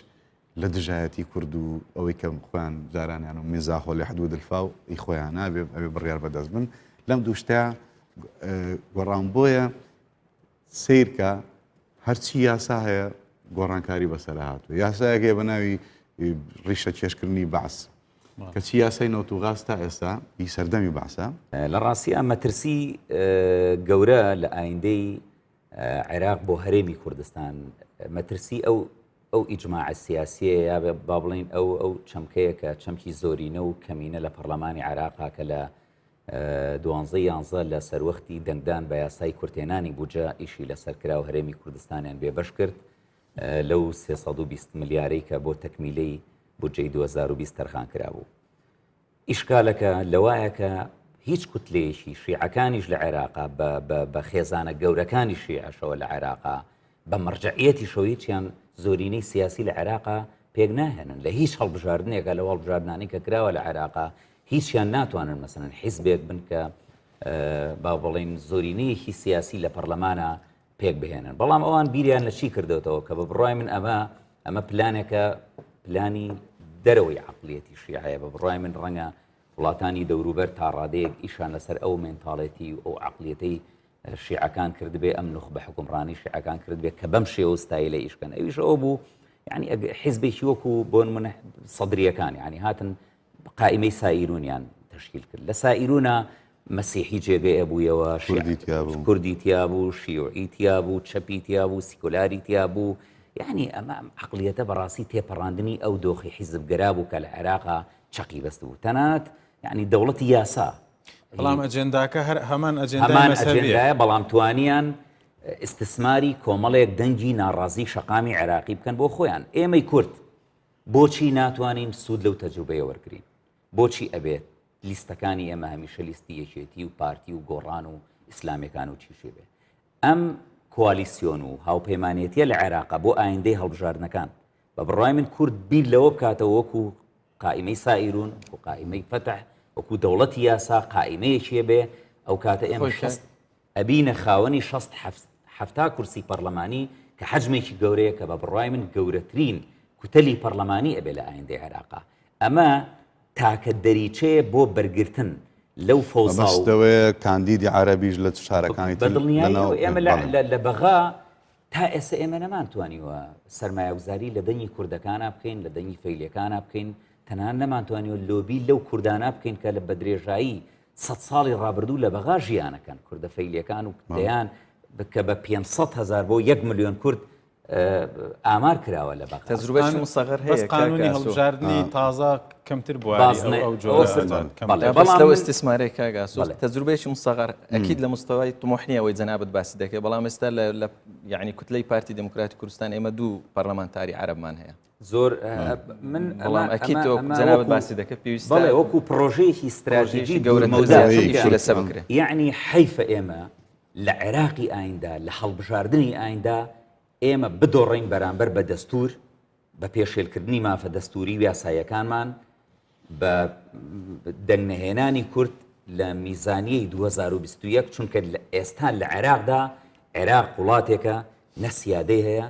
لە دژایەتی کورد و ئەوەی کە خۆیان جارانیان و من زاخۆ لە حدود الفاو ئی خۆیان نابێ ئەوێ بڕیار بەدەست بن لەم دوو شتە گۆڕان بۆیە سەیرکە هەرچی یاسا هەیە گۆڕانکاری بەسەر هاتووە یاسایەک هەیە بە ناوی ڕیشە کێشکردنی بەعس. کەچی یاسای نەوت و غاز تا ئێستا هی سەردەمی بەعسە. لە ڕاستیا مەترسی گەورە لە ئایندەی عێراق بۆ هەرێمی کوردستان مەترسی ئەو ئەو ئیجماعە سیاسیە یا با بڵین ئەو ئەو چەمکەیە کە چەمکی زۆرینە و کەمینە لە پەرلەمانی عێراقا کە لە دوانزە یانزە لە سەروەختی دەنگدان بە یاسای کورتێنانی بودجە ئیشی لەسەر کرا و هەرێمی کوردستانیان بێبەش کرد لەو 320 ملیارەی کە بۆ تەکمیلەی بودجەی 2020 تەرخان کرابوو. ئیشکالەکە لەوایە کە هیچ کوتلەیەکی شیعەکانیش لە عێراقا بە خێزانە گەورەکانی شیعەشەوە لە عێراقا بە مەرجەعیەتیشەوە هیچیان زۆرینەی سیاسی لە عێراقا پێک ناهێنن لە هیچ هەڵبژاردنێکە لەو هەڵبژاردنانەی کە کراوە لە عێراقا هیچیان ناتوانن مەسەلەن حیزبێک بن کە با بڵین زۆرینەیەکی سیاسی لە پەرلەمانە پێک بهێنن بەڵام ئەوان بیریان لە چی کردوتەوە کە بە بڕای من ئەمە ئەمە پلانێکە پلانی دەرەوەی عقلیەتی شیعەیە بە بڕای من ڕەنگە وڵاتانی دەوروبەر تا ڕادەیەک ئیشان لەسەر ئەو مێنتاڵێتی و ئەو عقلیەتەی شیعەکان کردبێ ئەم نوخبە حوکمڕانی شیعەکان کردبێ کە بەم شێوە و ستایلە ئیش کەن ئەویش ئەوە بوو یعنی حیزبێکی وەکو بۆ نمونە سەدریەکان یعنی هاتن قائیمەی سائیرونیان تەشکیل کرد لە سائیرونە مەسیحی جێگەی ئەبوویەوە کوردی تیا بوو کوردی تیا بوو شیوعی تیا بوو چەپی تیا بوو سیکۆلاری تیا بوو یعنی ئەمە ئەم عقلیەتە بەڕاستی تێپەڕاندنی ئەو دۆخی حیزبگەرا بوو کە لە عێراقا چەقی بەست بوو تەنانەت یعنی دەوڵەتی یاسا بەڵام ئەجێنداکە هەر هەمان ئەجێندای مەزهەبییە. بەڵام توانیان ئیستسماری کۆمەڵێک دەنگی ناڕازی شەقامی عێراقی بکەن بۆ خۆیان. ئێمەی کورد بۆچی ناتوانین سوود لەو تەجروبەیە وەرگرین؟ بۆچی ئەبێت لیستەکانی ئێمە هەمیشە لیستی یەکێتی و پارتی و گۆڕان و ئیسلامیەکان و چیشی بێ؟ ئەم کوالیسیۆن و هاوپەیمانێتیە لە عێراقا بۆ ئایندەی هەڵبژاردنەکان بە بڕوای من کورد بیر لەوە بکاتەوە وەکو قائیمەی سائیرون وەکو قائیمەی فەتح وەکو دەوڵەتی یاسا قائیمەیەکی بێ ئەو کاتە ئێمە شەست ئەبینە خاوەنی شەست حەفتا کورسی پەرلەمانی کە حەجمێکی گەورەیە کە بە بڕوای من گەورەترین کوتەلی پەرلەمانی ئەبێ لە ئایندەی عێراقا ئەمە تاکە دەریچەیە بۆ بەرگرتن لەو فەوزا و مەبەستەوەیە کاندیدی عەرەبیش لە شارەکانی تر بەدڵنیاییەوە ئێمە لە بەغا تا ئێستا ئێمە نەمانتوانیوە سەرمایەگوزاری لە دەنگی کوردەکانا بکەین، لە دەنگی فەیلیەکانا بکەین، تەنانەت نەمانتوانیوە لۆبی لەو کوردانە بکەین کە لە بەدرێژایی سەد ساڵی ڕابردوو لە بەغا ژیانەکەن، کوردە فەیلیەکان و دەیان کە بە 500 هەزار بۆ یەک ملیۆن کورد ئامار کراوە لە بەغا. تەجروبەی مسەغەر هەیە قانونی هەڵبژاردنی تازە کەمتر بواری ئەو جۆرە بەڵام لەو ئیستیسمارەی کاک ئاسۆ تەجروبەیەکی مسەغەر ئەکید لە مستەوای طموح نییە ئەوەی جەنابت باسی دەکەی بەڵام ئێستا لە یعنی کوتلەی پارتی دێموکراتی کوردستان ئێمە دوو پەرلەمانتاری عەرەبمان هەیە زۆر من بەڵام ئەکید تۆ جەنابت باسی دەکەی پێویستە بەڵێ وەکو پڕۆژەیەکی ستراتیژی گەورە مەودا ئیشی لەسەر بکرێ یعنی حەیفە ئێمە لە عێراقی ئایندا لە هەڵبژاردنی ئایندا ئێمە بدۆڕین بەرامبەر بە دەستور بە پێشێلکردنی مافە دەستووری و یاساییەکانمان، بە دەنگنەهێنانی کورد لە میزانیەی 2021 چونکە ئێستا لە عێراقدا عێراق وڵاتێکە نە سیادەی هەیە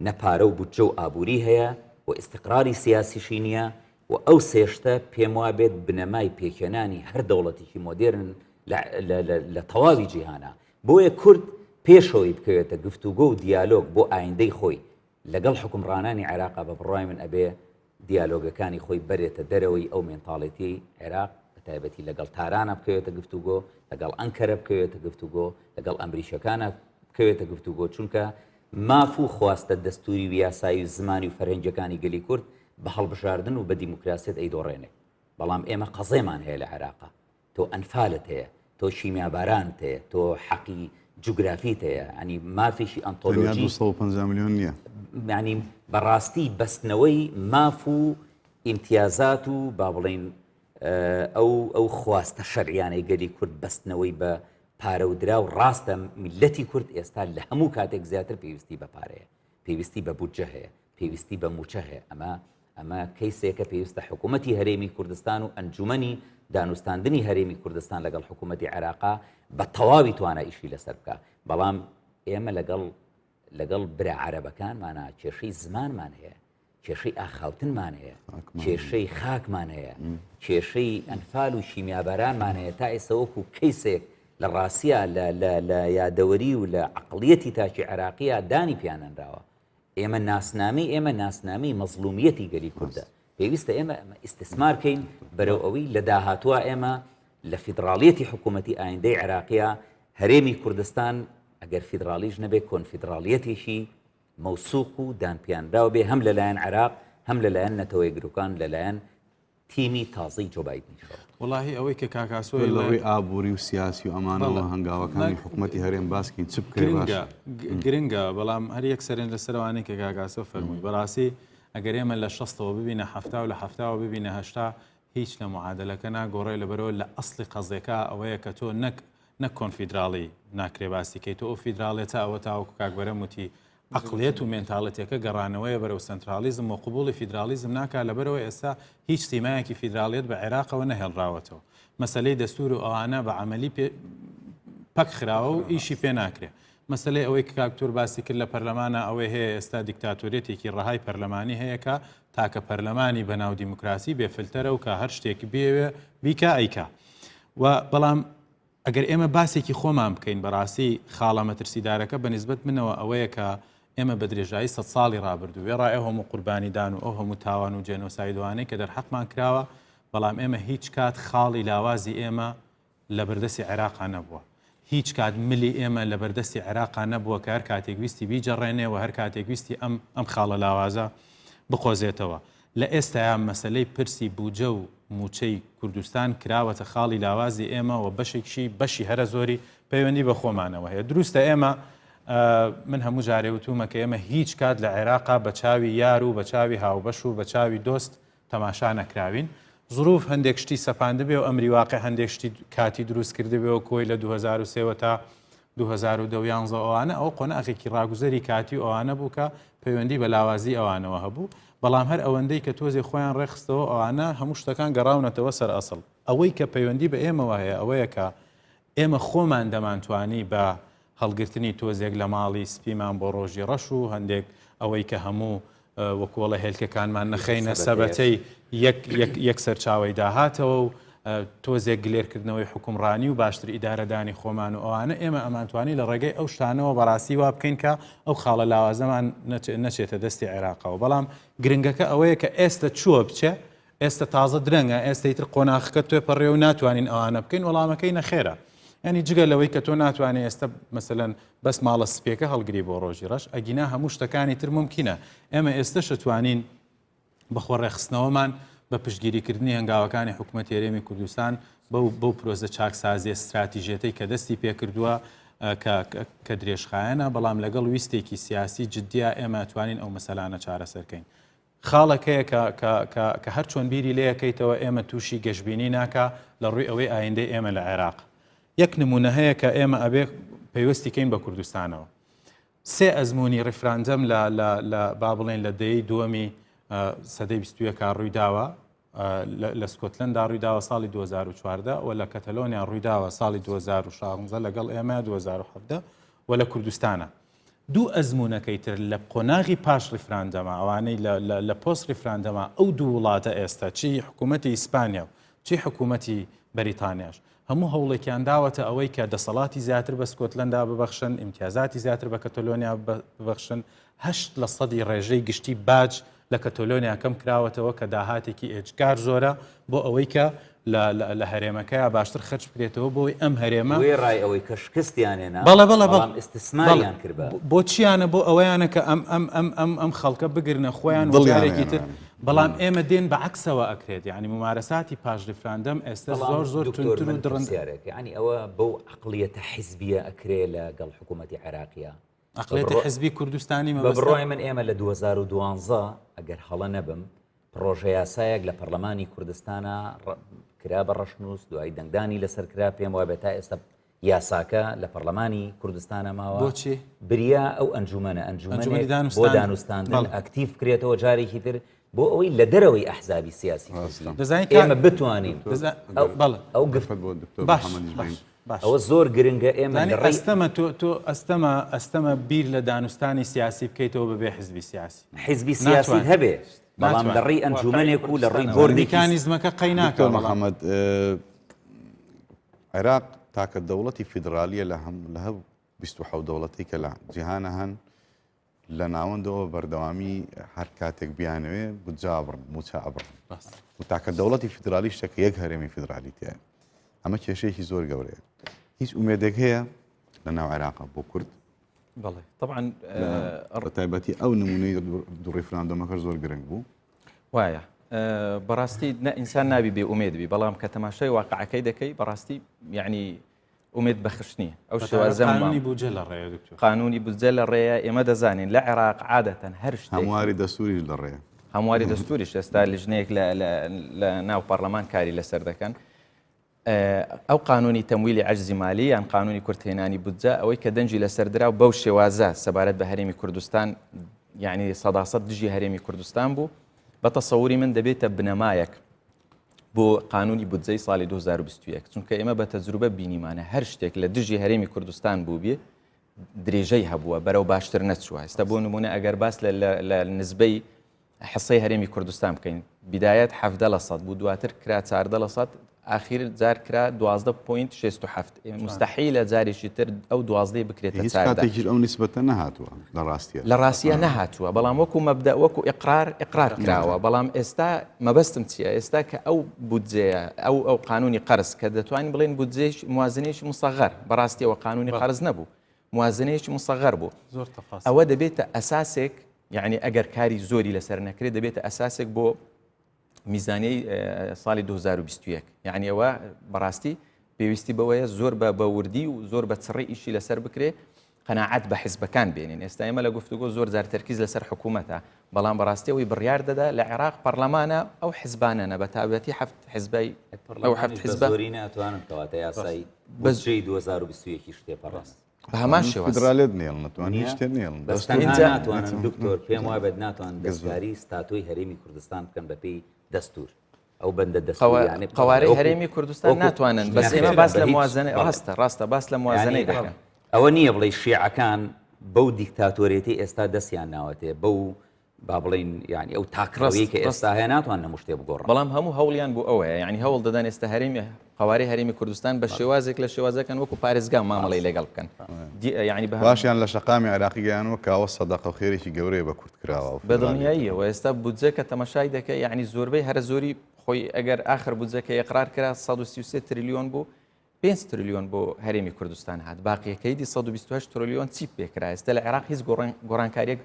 نە پارە و بودجە و ئابووری هەیە و ئیستقراری سیاسیشی نییە و ئەو سێشتە پێم وابێت بنەمای پێکهێنانی هەر دەوڵەتێکی مۆدێرن لە تەواوی جیهانە بۆیە کورد پێشەوەی بکەوێتە گفتوگۆ و دیالۆگ بۆ ئایندەی خۆی لەگەڵ حوکمڕانانی عێراقا بە بڕوای من ئەبێ دیالۆگەکانی خۆی بەرێتە دەرەوەی ئەو مێنتاڵێتیەی عێراق بە تایبەتی لەگەڵ تارانا بکەوێتە گفتوگۆ لەگەڵ ئەنکەرە بکەوێتە گفتوگۆ لەگەڵ ئەمریکیەکانا بکەوێتە گفتوگۆ چونکە ماف و خواستە دەستوری و یاسایی و زمانی و فەرهەنگیەکانی گەلی کورد بە هەڵبژاردن و بە دیموکراسیەت ئەیدۆڕێنێ بەڵام ئێمە قەزێمان هەیە لە عێراقا تۆ ئەنفالت هەیە، تۆ شیمیابارانت هەیە، تۆ حەقی جوگرافیت هەیە، یانی مافێکی ئەنتۆلۆجی. تەنیا 250 ملیۆن نییە. یانی بەڕاستی بەستنەوەی ماف و ئیمتیازات و با بڵێین ئەو ئەو خواستە شەرعیانەی گەلی کورد بەستنەوەی بە پارە و دراو ڕاستە میللەتی کورد ئێستا لە هەموو کاتێک زیاتر پێویستی بە پارەیە پێویستی بە بودجە هەیە پێویستی بە مووچە هەیە ئەمە ئەمە کەیسێکە پێویستە حکوومەتی هەرێمی کوردستان و ئەنجومەنی دانوستاندنی هەرێمی کوردستان لەگەڵ حکوومەتی عێراقا بە تەواوی توانا ئیشی لەسەر بکە بەڵام ئێمە لەگەڵ لەگەڵ برا عەرەبەکانمانە کێشەی زمانمان هەیە کێشەی ئاخاوتنمان هەیە کێشەی خاکمان هەیە کێشەی ئەنفال و شیمیابارانمان هەیە تا ئێستا وەکو کەیسێک لە ڕاستیا لە یادەوەری و لە عقلیەتی تاکی عێراقیە دانی پیانەنراوە ئێمە ناسنامەی ئێمە ناسنامەی مەزڵومیەتی گەلی کوردە پێویستە ئێمە ئەمە ئیستیسمار کەین بەرەو ئەوەی لە داهاتووە ئێمە لە فیدراڵیەتی حکوومەتی ئایندەی عێراقیە هەرێمی کوردستان ئەگەر فیدراڵیش نەبێ کۆنفیدراڵیەتێکی مەوسوق و دانپیانراو بێ هەم لەلایەن عێراق هەم لەلایەن نەتەوەیەکگرتووەکان لەلایەن تیمی تازەی جۆ بایدنیشەوە. وەڵاهی ئەوەی کە کاک ئاسۆ لە ڕووی ئابووری و سیاسی و ئەمانەوە هەنگاوەکانی حکوومەتی هەرێم باس کەین چ بکرێ باشە؟ گرنگە بەڵام هەر یەک سەرنج لەسەر ئەوانەی کە کاک ئاسۆ فەرمووی بەڕاستی ئەگەر ئێمە لە شەستەوە ببینە حەفتا و لە حەفتاوە ببینە هەشتا هیچ لە معادلەکە ناگۆڕێ لەبەرەوە لە ئەسڵی قەزیەکە ئەوەیە کە تۆ نەک نەک کۆنفیدراڵی ناکرێ باسی کەی تۆ ئەو فیدراڵێتە ئەوە تاوەکو کاک بەرەم وتی عەقڵیەت و مێنتاڵێتیەکە گەڕانەوەیە بەرەو سەنتراڵیزم و قبوڵی فیدراڵیزم ناکا لەبەرئەوە ئێستا هیچ سیمایەکی فیدراڵیەت بە عێراقەوە نەهێڵراوەتەوە مەسەلەی دەستور و ئەوانە بە عەمەلی پێ پەک خراوە و ئیشی پێ ناکرێ مەسەلەی ئەوەی کە کاک تور باسی کرد لە پەرلەمانە ئەوەی هەیە ئێستا دیکتاتۆریەتێکی ڕەهای پەرلەمانی هەیە کە تاکە پەرلەمانی بەناو دیموکراسی بێ فلتەرە و کە هەر شتێک بێوێ بیکا ئەیکا و بەڵام ئەگەر ئێمە باسێکی خۆمان بکەین بەڕاستی خاڵە مەترسیدارەکە بە نیسبەت منەوە ئەوەیە کە ئێمە بە درێژایی سەد ساڵی ڕابردوو وێڕای ئەو هەموو قوربانیدان و ئەو هەموو تاوان و جێنۆسایدوانەی کە دەرحەقمان کراوە بەڵام ئێمە هیچ کات خاڵی لاوازی ئێمە لە بەردەستی عێراقا نەبووە هیچ کات ملی ئێمە لە بەردەستی عێراقا نەبووە کە هەر کاتێک ویستی بیجەڕێنێ و هەر کاتێک ویستی ئەم ئەم خاڵە لاوازە بقۆزێتەوە. لە ئێستایا مەسەلەی پرسی بوجە و موچەی کوردستان کراوەتە خاڵی لاوازی ئێمە و بەشێکشی بەشی هەرە زۆری پەیوەندی بە خۆمانەوە هەیە. دروستە ئێمە من هەموو جارێ وتومە کە ئێمە هیچ کات لە عێراقا بە چاوی یار و بە چاوی هاوبەش و بە چاوی دۆست تەماشا نەکراوین. زروف هەندێک شتی سەپاندبێ و ئەمری واقع هەندێک شتی کاتی دروست کردبێ و کۆی لە 2003 وە تا 2010 و 11 ئەوانە ئەو قۆناغێکی ڕاگوزەری کاتی و ئەوانە بوو کە پەیوەندی بە لاوازی ئەوانەوە هەبوو بەڵام هەر ئەوەندەی کە تۆزێ خۆیان ڕێکخستەوە ئەوانە هەموو شتەکان گەڕاونەتەوە سەر ئەسڵ ئەوەی کە پەیوەندی بە ئێمەوە هەیە ئەوەیە کە ئێمە خۆمان دەمانتوانی بە هەڵگرتنی تۆزێک لە ماڵی سپیمان بۆ ڕۆژی ڕەش و هەندێک ئەوەی کە هەموو وەکوڵە هێلکەکانمان نەخەینە سەبەتەی یەک یەک سەرچاوەی داهاتەوە و تۆزێک گلێرکردنەوەی حکومڕانی و باشتر ئیدارەدانی خۆمان و ئەوانە ئێمە ئەمانتوانی لە ڕێگەی ئەو شتانەوە بەڕاستی وا بکەین کە ئەو خاڵە لاوازەمان نەچێتە دەستی عێراقەوە بەڵام گرنگەکە ئەوەیە کە ئێستا چووە بچێ ئێستا تازە درەنگە ئێستا ئیتر قۆناخەکە تێپەڕێ و ناتوانین ئەوانە بکەین وەڵامەکەی نەخێرە ینی جگە لەوەی کە تۆ ناتوانێت ئێستا مەسەلەن بەس ماڵە سپیەکە هەڵگری بۆ ڕۆژی ڕەش ئەگینا هەموو شتەکانی تر ممکنە ئێمە ئێستەش ئەتوانین بە خۆڕێکخستنەوەمان بە پشتگیریکردنی هەنگاوەکانی حکوومەت هەرێمی کوردستان بەو بەو پرۆسە چاکسازیە ستراتیژێتەی کە دەستی پێکردووە کە درێژخایەنە بەڵام لەگەڵ ویستێکی سیاسی جددیە ئێمە توانین ئەو مەسەلانە چارەسەرکەین خاڵێک هەیە کە کە کە کە هەر چۆن بیری لێ ئەکەیتەوە ئێمە تووشی گەشبینی ناکا لە ڕووی ئەوەی ئایندەی ئێمە لە عێراق. یەک نموونە هەیە کە ئێمە ئەبێ پەیوەستی کەین بە کوردستانەوە. سێ ئەزموونی ڕیفراندەم لە لە لە با بڵێین لە دەیەی دووەمی سەدەی 21 ڕووی داوە لە سکۆتلەندا ڕوویداوە ساڵی 2014 و لە کەتەلۆنیا ڕوویداوە ساڵی 2016 لەگەڵ ئێمە 2017 و لە کوردستانە. دوو ئەزموونەکەی تر لە قۆناغی پاش ڕیفراندەما، ئەوانەی لە پۆست ڕیفراندەما ئەو دوو وڵاتە ئێستا چی حکوومەتی ئیسپانیا و چی حکوومەتی بەریتانیاش هەموو هەوڵێکیان داوەتە ئەوەی کە دەسەڵاتی زیاتر بە سکۆتلەندا ببەخشن، ئیمتیازاتی زیاتر بە کەتەلۆنیا ببەخشن، هەشت لە سەدی ڕێژەی گشتی باج لە کەتۆلۆنیا کەم کراوەتەوە کە داهاتێکی ئێجگار زۆرە بۆ ئەوەی کە لە هەرێمەکەیا باشتر خەرج بکرێتەوە بۆی ئەم هەرێمە وێڕای ئەوەی کە شکستیان هێنا بەڵێ بەڵێ بەڵام ئیستسماریان کرد بە بۆ چیانە بۆ ئەوەیانە کە ئەم ئەم ئەم ئەم ئەم خەڵکە بگرنە خۆیان و جارێکی تر بەڵام ئێمە دێن بە عەکسەوە ئەکرێت یعنی ممارەساتی پاش ریفراندەم ئێستا زۆر زۆر توندتر و دڕندەترە یعنی ئەوە بەو عەقڵیەتە حیزبیە ئەکرێ لەگەڵ حکوومەتی عێراقیە عەقڵیەتی حزبی کوردستانی مەبەستە؟ بە بڕوای من ئێمە لە 2012 ئەگەر هەڵە نەبم پڕۆژە یاسایەک لە پەرلەمانی کوردستانە کرا بە ڕەشنووس دوای دەنگدانی لەسەر کرا پێم وابێت تا ئێستا یاساکە لە پەرلەمانی کوردستانە ماوە بۆچی بریا ئەو ئەنجومەنە ئەنجومەنی بۆ دانوستاندن ئەکتیڤ بکرێتەوە جارێکی تر بۆ ئەوەی لە دەرەوەی ئەحزابی سیاسی ئێمە بتوانین ئەو گفت باش ئەوە زۆر گرنگە ئێمە لە ڕێی ئەستەمە تۆ تۆ ئەستەمە ئەستەمە بیر لە دانوستانی سیاسی بکەیتەوە بەبێ حزبی سیاسی حزبی سیاسی هەبێ بەڵام لە ڕێی ئەنجومەنێک و لە ڕێی بۆردێکی میکانیزمەکە قەی ناکا دکتۆر محەممەد عێراق تاکە دەوڵەتی فیدراالیە لە هەم لە هەر 27 دەوڵەتی کە لە جیهانە هەن لە ناوەندەوە بەردەوامی هەر کاتێک بیانەوێ بودجە ئەبڕن موچە ئەبڕن. ڕاستە. و تاکە دەوڵەتی فیدرالیشتە کە یەک هەرێمی فیدرالی تایە ئەمە کێشەیەکی زۆر گەورەیە هیچ ئومێدێک هەیە لە ناو عێراق بۆ کورد بەڵێ طبعا بە تایبەتی ئەو نمونەی دوو ڕیفراندۆمەکە زۆر گرنگ بوو وایە بەڕاستی نە ئینسان نابی بێ ئومێد بی بەڵام کە تەماشای واقعەکەی دەکەی بەڕاستی یعنی ئومێد بەخش نییە ئەو شێوازە قانونی بودجە لە ڕێیە دکتۆر قانونی بودجە لە ڕێیە ئێمە دەزانین لە عێراق عادەتەن هەر شتێک هەمواری دەستوریش لە ڕێیە هەمواری دەستوریش ئێستا لیژنەیەک لە ناو پەرلەمان کاری لەسەر دەکەن ئەو قانونی تەمویلی عەجزی مالی یان قانونی کورتهێنانی بودجە ئەوەی کە دەنگی لەسەر درا و بەو شێوازە سەبارەت بە هەرێمی کوردستان یعنی سەداسەد دژی هەرێمی کوردستان بوو بە تەسەوری من دەبێتە بنەمایەک بۆ قانونی بودجەی ساڵی 2021 چونکە ئێمە بە تەجروبە بینیمانە هەر شتێک لە دژی هەرێمی کوردستان بووبێ درێژەی هەبووە بەرەو باشتر نەچووە ئێستا بۆ نمونە ئەگەر باس لە نزبەی حسەی هەرێمی کوردستان بکەین بیدایەت حەڤدە لە سەد بوو دواتر کرا 14 لە سەد ئاخیر جار کرا 12.67 مستحیلە جارێکی تر ئەو دوازدەی بکرێتە هیچ چاردە. کاتێکیش ئەو نیسبەتە نەهاتووە لە ڕاستیە. لە ڕاستیە نەهاتووە بەڵام وەکو مەبدە وەکو ئیقرار ئیقرار کراوە بەڵام ئێستا مەبەستم چییە ئێستا کە ئەو بودجەیە ئەو ئەو قانونی قەرز کە دەتوانین بڵێن بودجەیەکی موازنەیەکی مسەغەر بەڕاستیەوە قانونی قەرز نەبوو موازنەیەکی مسەغەر بوو زۆر تەفاسیل. ئەوە دەبێتە ئەساسێک یعنی ئەگەر کاری زۆری لەسەر نەکرێت دەبێتە ئەساسێک بۆ میزانیەی ساڵی 2021 یعنی ئەوە بەڕاستی پێویستی بەوەیە زۆر بە بەوردی و زۆر بە چڕی ئیشی لەسەر بکرێ قەناعەت بە حزبەکان بێنین ئێستا ئێمە لە گفتوگۆ زۆر جار تەرکیز لەسەر حکوومەتە بەڵام بەڕاستی ئەوەی بڕیار دەدا لە عێراق پەرلەمانە ئەو حزبانەنە بە تابەتی هەفت حزبی ئەو هەفت حزبە زۆری ناتوانن کەواتە یاسای بەجێی 2021 تێپەڕێن بە هەمان شێواز. فیدرالێت نێڵن نەتوان هیچ شتێ نێڵن بەس تەنها ناتوانن دکتۆر پێم وابێت ناتوان دەستکاری ستاتۆی هەرێمی کوردستان بکەن بەپێی دەستور ئەو بەندە دەستوریانەی قەوارەی هەرێمی کوردستان ناتوانن بەس ئێمە باس لە موازنە ڕاستە ڕاستە باس لە موازنەی دەکەن ئەوە نییە بڵێ شیعەکان بەو دیکتاتۆرێتی ئێستا دەستیان ناوەتێ بەو با بڵێین یانی ئەو تاکڕەویەی کە ئێستا هەیە ناتوان هەموو شتێ بگۆڕن. بەڵام هەموو هەوڵیان بۆ ئەوەیە یانی هەوڵ دەدەن ئێستا هەرێمی قەوارەی هەرێمی کوردستان بە شێوازێک لە شێوازەکان وەکو پارێزگا مامەڵەی لەگەڵ بکەن یانی بە باشیان لە شەقامی عێراقی گەیانوە کە ئەوە سەدەقە و خێرێکی گەورەیە بە کورد کراوە و بە دڵنیاییەوە ئێستا بودجە کە تەماشای دەکەی یانی زۆربەی هەرە زۆری خۆی ئەگەر ئاخر بودجە کە ئیقرار کرا 133 تریلیۆن بوو 5 تریلیۆن بۆ هەرێمی کوردستان هات باقیەکەی دی 128 تریلیۆن چی پێکرا ئێستا لە عێراق هیچ گۆڕانکاریەک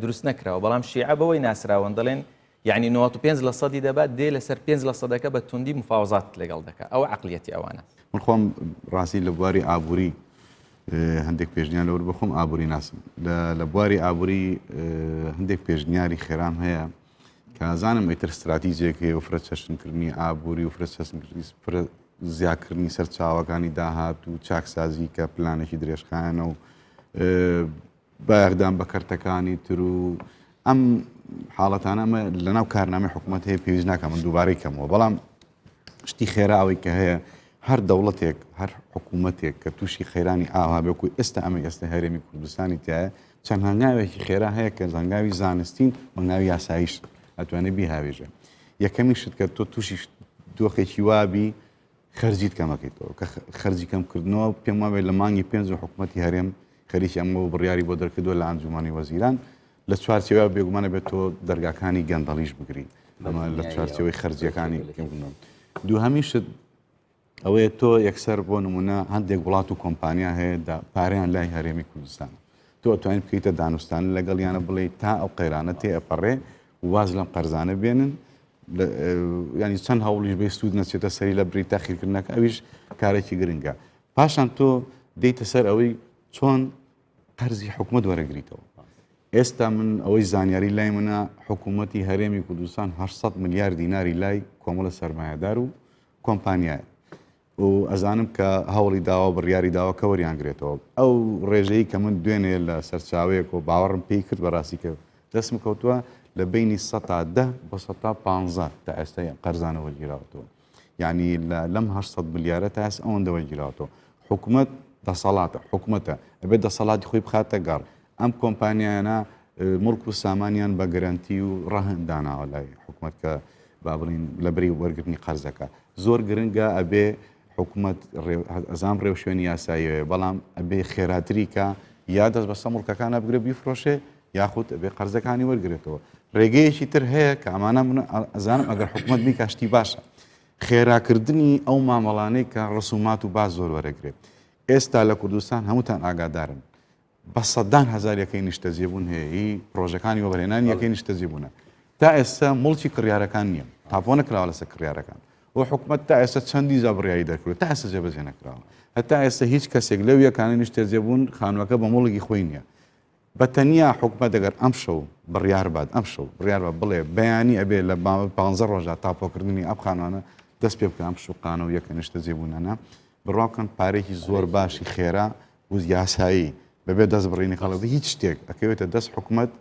دروست نەکراوە بەڵام شیعە بەوەی ناسراون دەڵێن یعنی 95 لە سەدی دەبات دێ لەسەر 5 لە سەدەکە بە توندی مفاوەزات لەگەڵ دەکا ئەوە عقلیەتی ئەوانە. من خۆم ڕاستی لە بواری ئابووری هەندێک پێشنیار لەوەر بەخۆم ئابووری ناسم لە بواری ئابووری هەندێک پێشنیاری خێرام هەیە کە ئازانم ئیتر ستراتیجێک هەیە و فرە چەشنکردنی ئابووری و فرە چەشنکردنی فرە زیاکردنی سەرچاوەکانی داهات و چاکسازی کە پلانێکی درێژخایەنە و بایەخدان بە کەرتەکانی تر و ئەم حاڵەتانە ئەمە لەناو کارنامەی حکوومەت هەیە پێویست ناکە من دووبارەی کەمەوە بەڵام شتی خێرا ئەوەی کە هەیە هەر دەوڵەتێک هەر حکوومەتێک کە تووشی خەیرانی ئاوا بێکو ئێستا ئەمە ئێستا هەرێمی کوردستانی تایە چەند هەنگاوێکی خێرا هەیە کە هەنگاوی زانستین هەنگاوی یاساییش ئەتوانێت بیهاوێژێ یەکەمی شت کە تۆ تووشی دۆخێکی وابی خەرجیت کەمەکەیتەوە کە خەرجی کەمکردنەوە پێم وابێت لە مانگی پێنج و حکوومەتی هەرێم خەریکی ئەمە و بڕیاری بۆ دەرکردووە لە ئەنجومەنی وەزیران لە چوارچێوە بێگومانە بێت تۆ دەرگاکانی گەندەڵیش بگری ئەمە لە چوارچێوەی خەرجیەکانی کەمکردنەوە دووهەمی شت ئەوەیە تۆ یەکسەر بۆ نمونە هەندێک وڵات و کۆمپانیا هەیە پارەیان لای هەرێمی کوردستان تۆ ئەتوانیت بکەیتە دانوستان لەگەڵ یانە بڵێ تا ئەو قەیرانە تێ ئەپەڕێ واز لەم قەرزانە بێنن ینی چەند هەوڵیش بێ سوود نەچێتە سەری لە بری تاخیرکردنەکە ئەویش کارێکی گرنگە پاشان تۆ دێیتە سەر ئەوەی چۆن قەرزی حکوومەت وەرەگریتەوە ئێستا من ئەوەی زانیاری لای منە حکوومەتی هەرێمی کوردستان 800 ملیار دیناری لای کۆمەڵە سەرمایەدار و کۆمپانیایە و ئەزانم کە هەوڵی داوە بڕیاری داوە کە وەریان گرێتەوە ئەو ڕێژەی کە من دوێنێ لە سەرچاوەیەک و باوەڕم پێی کرد بەڕاستی کە دەستم کەوتووە لە بینی سەتا دە بۆ سەتا پانزە تا ئێستا قەرزانە وەرگیراوەتەوە یعنی لەم 800 ملیارە تا ئێستا ئەوەندە وەرگیراوەتەوە حکومەت دەسەڵاتە حکومەتە ئەبێت دەسەڵاتی خۆی بخاتە گەڕ ئەم کۆمپانیایانە موڵک و سامانیان بە گەرەنتی و ڕەهن داناوە لای حکومەت کە با بڵین لە بری وەرگرتنی قەرزەکە زۆر گرنگە ئەبێ حکومەت ئەزام ڕێوشوێنی یاساییەوە بەڵام ئەبێ خێراتری کە یا دەست بەسە موڵکەکانە بگرێ بیفرۆشێ. یاخود ئەبێ قەرزەکانی وەرگێتەوە. ڕێگەیەکی تر هەیە کە ئەمانە من ئەزانم ئەگەر حکومەت بیکا شتی باشە، خێراکردنی ئەو مامەڵانەی کە ڕسومات و باج زۆر وەرەگرێت. ئێستا لە کوردستان هەمووتان ئاگادارن بە سەدان هەزار یەکەی نیشتەجێبوون هەیە هی پرۆژەکانی وەبەرهێنان یەکەی نیشتەجێبوونە تا ئێستا موڵکی کڕیارەکان نییە تاپۆ نەکراوە لەسەر کڕیارەکان و حکومەت تا ئێستا چەندی جا بڕیاری دەرکرد تا ئێستا جێبەجێ نەکراوە هەتا ئێستا هیچ کەسێک لەو یەکانە نیشتەجێبوون خانووەکە بە موڵکی خۆی نییە بە تەنیا حکومەت ئەگەر ئەمشەو بڕیار بات ئەمشەو بڕیار بات بڵێ بەیانی ئەبێ لە ماوەی پانزە ڕۆژدا تاپۆکردنی ئەم خانوانە دەست پێ بکە ئەم شوقانە و یەکە نیشتەجێبوونانە بڕوا بکەن پارێکی زۆر باشی خێرا و یاسایی بەبێ دەست بڕینی خەڵک هیچ شتێک ئەکەوێتە دەست حکومەت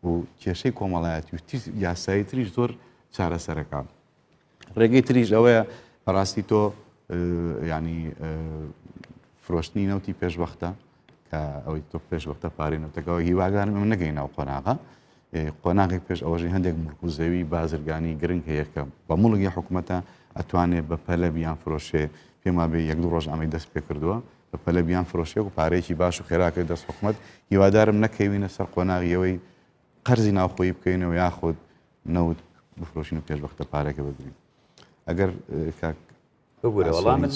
و کێشەی کۆمەڵایەتی و یاسایی تریش زۆر چارەسەرەکە. ڕێگەی تریش ئەوەیە بەڕاستی تۆ ینی فرۆشتنی نەوتی پێشوەختە کە ئەوەی تۆ پێشوەختە پارەی نەوتەکەەوە هیواگارم ئەمە نەگەی ناو قۆناغە قۆناغێک پێش ئەوەژی هەندێک مڵک و زەوی بازرگانی گرنگ هەیە کە بە مڵگی حکوومەتە ئەتوانێ بە پەلە بیان فرۆشێ پێم وابێ یەک دوو ڕۆژ ئەمەی دەست پێ کردووە بە پەلە بیان فرۆشێک و پارەیەکی باش و خێراکە دەست حکوومەت هیوادارم نەکەوینە سەر قۆناغیەوەی قەرزی ناوخۆیی بکەینەوە یاخود نەوت بفرۆشین و پێشوەختە پارەکە بگرین ئەگەر کاک ببورە وەڵا من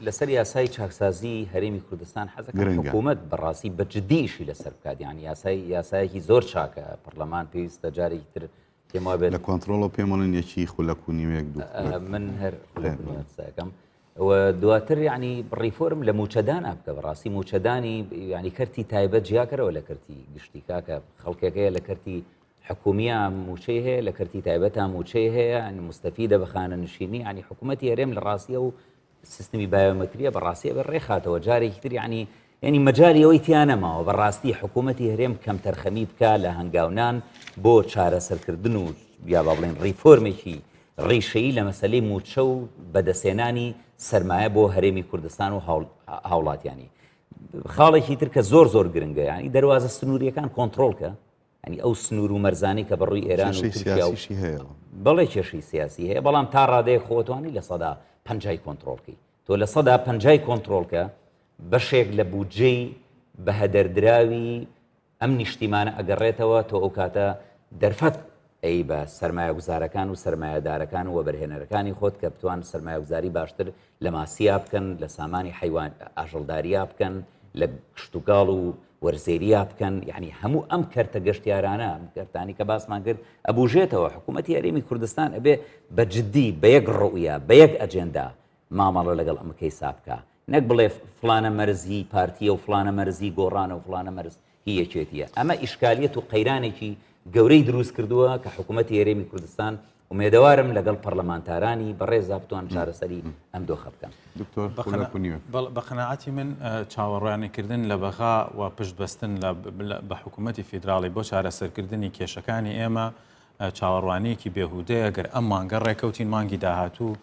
لەسەر یاسای چاکسازی هەرێمی کوردستان حەزەکەم حکوومەت بەڕاستی بە جددیشی لەسەر بکات یان یاسای یاسایەکی زۆر چاکە پەرلەمان پێویستە جارێکی تر پێم وابێت لە کۆنتترۆڵ پێم وڵن یەکی خولەک و نیوێک دوو من هەر قسەکەم و دواتر یعنی ڕیفۆرم لە موچەدان بکە بەڕاستی موچەدانی ینی کەرتی تایبەت جیاکەرەوە لە کەرتی گشتی کاکە خەڵکەکەیە لە کەرتی حکومیە موچەی هەیە لە کەرتی تایبەتا موچەی هەیە ینی مستەفیدە بە خانەنشینی ینی حکوومەتی هەرێم لە ڕاستیە و سیستمی بایۆمەتریە بەڕاستی بە ڕێخاتەوە جارێکی تر ینی ینی مەجای ئەوەی تیا نەماوە بەڕاستی حکوومەتی هەرێم کەمتەرخەمی بکە لە هەنگاونان بۆ چارەسەرکردن و یا با بڵێن ڕیفۆرمێکی ڕیشەیی لە مەسلەی موچە و بەدەسێنانی سرمایە بۆ هەرێمی کوردستان و هاوڵاتیانی خاڵێکی تر کە زۆر زۆر گرنگە ینی دەواازە سنووریەکان کۆنتترۆلکە یانی ئەو سنوور و مەرزانەی کە بەڕووی ئێران و تورکیا و هەیە بەڵێ کێشەی سیاسی هەیە بەڵام تا ڕادەیەک خۆتوانی 50% کۆنتترۆلکەی تۆ 50% کۆنتترۆلکە بەشێک لە بودجەی بەهەدەردراوی ئەم نیشتیمانە ئەگەڕێتەوە تۆ ئەو کاتە دەرفەت ئەی بە سەرمایەگوزارەکان و سەرمایەدارەکان و وەبەرهێنەرەکانی خۆت کە بتوان سەرمایەگوزاری باشتر لە ماسیا بکەن لە سامانی حیوان ئاژەڵداریا بکەن لە کشتوکاڵ و وەرزێریا بکەن یعنی هەموو ئەم کەرتە گەشتیارانە ئەم کەرتانی کە باسمان کرد ئەبوژێتەوە حکوومەتی هەرێمی کوردستان ئەبێ بە جددی بە یەک ڕوئیا بە یەک ئەجێندا مامەڵە لەگەڵ ئەم کەیسا بکە نەک بڵێ فلانە مەرز هی پارتیە و فلانە مەرزی گۆڕانە و فلانە مەرز هی یەکێتیە ئەمە ئیشکالیەت و قەیرانێکی گەورەی دروست کردووە کە حکوومەتی هەرێمی کوردستان ئومێدەوارم لەگەڵ پەرلەمانتارانی بەڕێزا بتوان چارەسەری ئەم دۆخە بکەن. دکتۆر خولەک و نیوێک. بە قەناعەتی من چاوەڕوانیکردن لە بەغا و پشتبەستن بە حکوومەتی فیدراڵی بۆ چارەسەرکردنی کێشەکانی ئێمە چاوەڕوانییەکی بێهودەیە، گەر ئەم مانگە ڕێکەوتین مانگی داهاتوو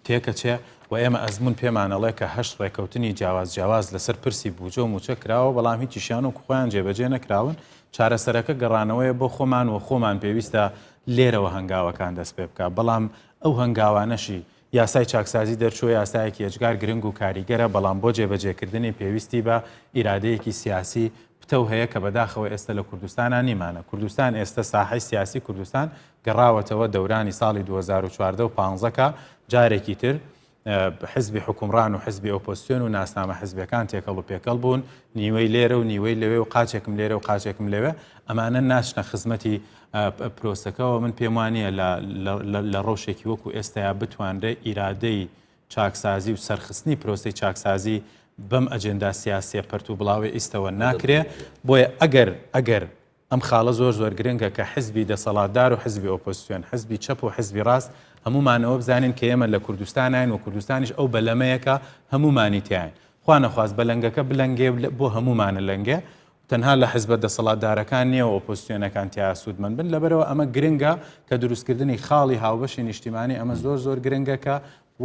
تێکەچێ و ئێمە ئەزموون پێمان ئەڵێ کە هەشت ڕێکەوتنی جیاواز جیاواز لەسەر پرسی بوجە و مووچە کراوە بەڵام هیچیشیان وەکو خۆیان جێبەجێ نەکراون، چارەسەرەکە گەڕانەوەیە بۆ خۆمان و خۆمان پێویستە لێرەوە هەنگاوەکان دەست پێ بکا بەڵام ئەو هەنگاوانەشی یاسای چاکسازی دەرچووە یاسایەکی ئێجگار گرنگ و کاریگەرە بەڵام بۆ جێبەجێکردنی پێویستی بە ئیرادەیەکی سیاسی پتەو هەیە کە بەداخەوە ئێستە لە کوردستانا نیمانە کوردستان ئێستە ساحەی سیاسی کوردستان گەڕاوەتەوە دەورانی ساڵی 2014 و 15 کە جارێکی تر حزبی حوکمڕان و حزبی ئۆپۆزسیۆن و ناسنامە حزبیەکان تێکەڵ و پێکەڵ بوون، نیوەی لێرە و نیوەی لەوێ و قاچێکم لێرە و قاچێکم لەوێ، ئەمانە ناچنە خزمەتی پرۆسەکەوە، من پێم وانییە لە ڕەوشێکی وەکو ئێستایا بتوانرێ ئیرادەی چاکسازی و سەرخستنی پرۆسەی چاکسازی بەم ئەجێندا سیاسیە پەرت و بڵاوەی ئیستەوە ناکرێ، بۆیە ئەگەر ئەگەر ئەم خاڵە زۆر زۆر گرنگە کە حزبی دەسەڵاتدار و حزبی ئۆپۆزسیۆن، حزبی چەپ و حزبی ڕاست هەموومان ئەوە بزانین کە ئێمە لە کوردستاناین و کوردستانیش ئەو بەلەمەیە کە هەموومانی تیاین. خوا نەخواست بەلەنگەکە بلەنگێ بۆ هەموومانە لەنگێ تەنها لە حزبە دەسەڵاتدارەکان نییە و ئۆپۆزسیۆنەکان تیا سوودمەند بن. لەبەرئەوە ئەمە گرنگە کە دروستکردنی خاڵی هاوبەشی نیشتیمانی ئەمە زۆر زۆر گرنگە کە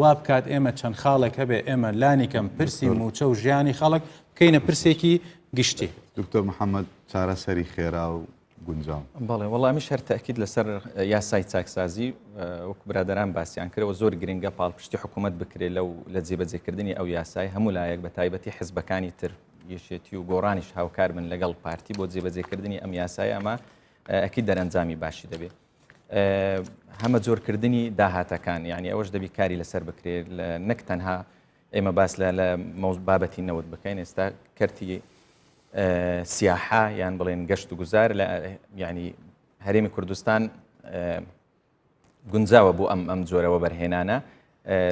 وا بکات ئێمە چەند خاڵێک هەبێ ئێمە لانیکەم پرسی مووچە و ژیانی خەڵک بکەینە پرسێکی گشتی. دکتۆر محەمەد چارەسەری خێرا و گونجاو. بەڵێ وەڵا ئەمیش هەر تەئکید لەسەر یاسای چاکسازی وەکو برادەران باسیان کردەوە زۆر گرنگە پاڵپشتی حکوومەت بکرێت لەو لە جێبەجێکردنی ئەو یاسای هەموو لایەک بە تایبەتی حزبەکانی تر. یەکێتی و گۆڕانیش هاوکار بن لەگەڵ پارتی بۆ جێبەجێکردنی ئەم یاسایە ئەمە ئەکی دەرەنجامی باشی دەبێت. هەمە جۆرکردنی داهاتەکان یعنی ئەوەش دەبی کاری لەسەر بکرێت نەک تەنها ئێمە باس لە لە بابەتی نەوت بکەین ئێستا کەرتی سیاحە یان بڵێن گەشت و گوزار لە یعنی هەرێمی کوردستان گونجاوە بۆ ئەم ئەم جۆرەوە بەرهێنانە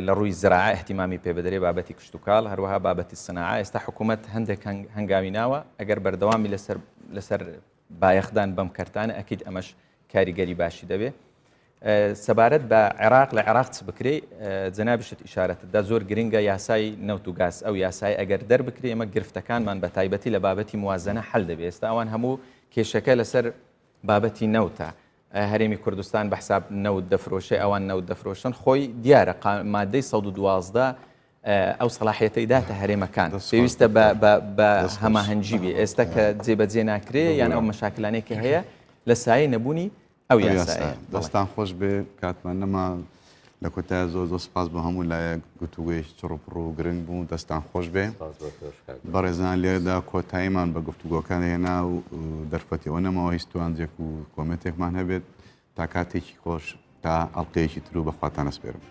لە ڕووی زراعە احتیمامی پێ بدرێ بابەتی کشتتوکاڵ هەروەها بابەتی سناعە ئێستا حکوومەت هەندێک هەنگاوی ناوە ئەگەر بەردەوامی لەسەر لەسەر بایەخدان بەم کەرتانە ئەکید ئەمەش کاریگەری باشی دەبێ. سەبارەت بە عێراق لە عێراق چ بکرێ جەنابیشت ئیشارەتت دا زۆر گرنگە یاسای نەوت و گاز ئەو یاسای ئەگەر دەربکرێ ئێمە گرفتەکانمان بە تایبەتی لە بابەتی موازنە حل دەبێ ئێستا ئەوان هەموو کێشەکە لەسەر بابەتی نەوتە هەرێمی کوردستان بە حساب نەوت دەفرۆشێ ئەوان نەوت دەفرۆشن خۆی دیارە مادەی 112 ئەو سەڵاحیەتەی داتە هەرێمەکان پێویستە بە هەماهەنگی بێ ئێستا کە جێبەجێ ناکرێ یان ئەو مەشاکلانەی کە هەیە لە سایەی نەبوونی ئەو یاسایە. دەستان خۆش بێ کاتمان نەما لە کۆتای زۆر زۆر سپاس بۆ هەموو لایەک گفتوگۆیەکی چڕ و پڕ و گرنگ بوو دەستان خۆش بێ بەڕێزان لێرەدا کۆتاییمان بە گفتوگۆکان هێنا و دەرفەتی ئەوە نەماوە هیچ توانجێک و کۆمێنتێکمان هەبێت تا کاتێکی خۆش تا ئەڵلقەیەکی تر و بەخواتان ئەسپێرم.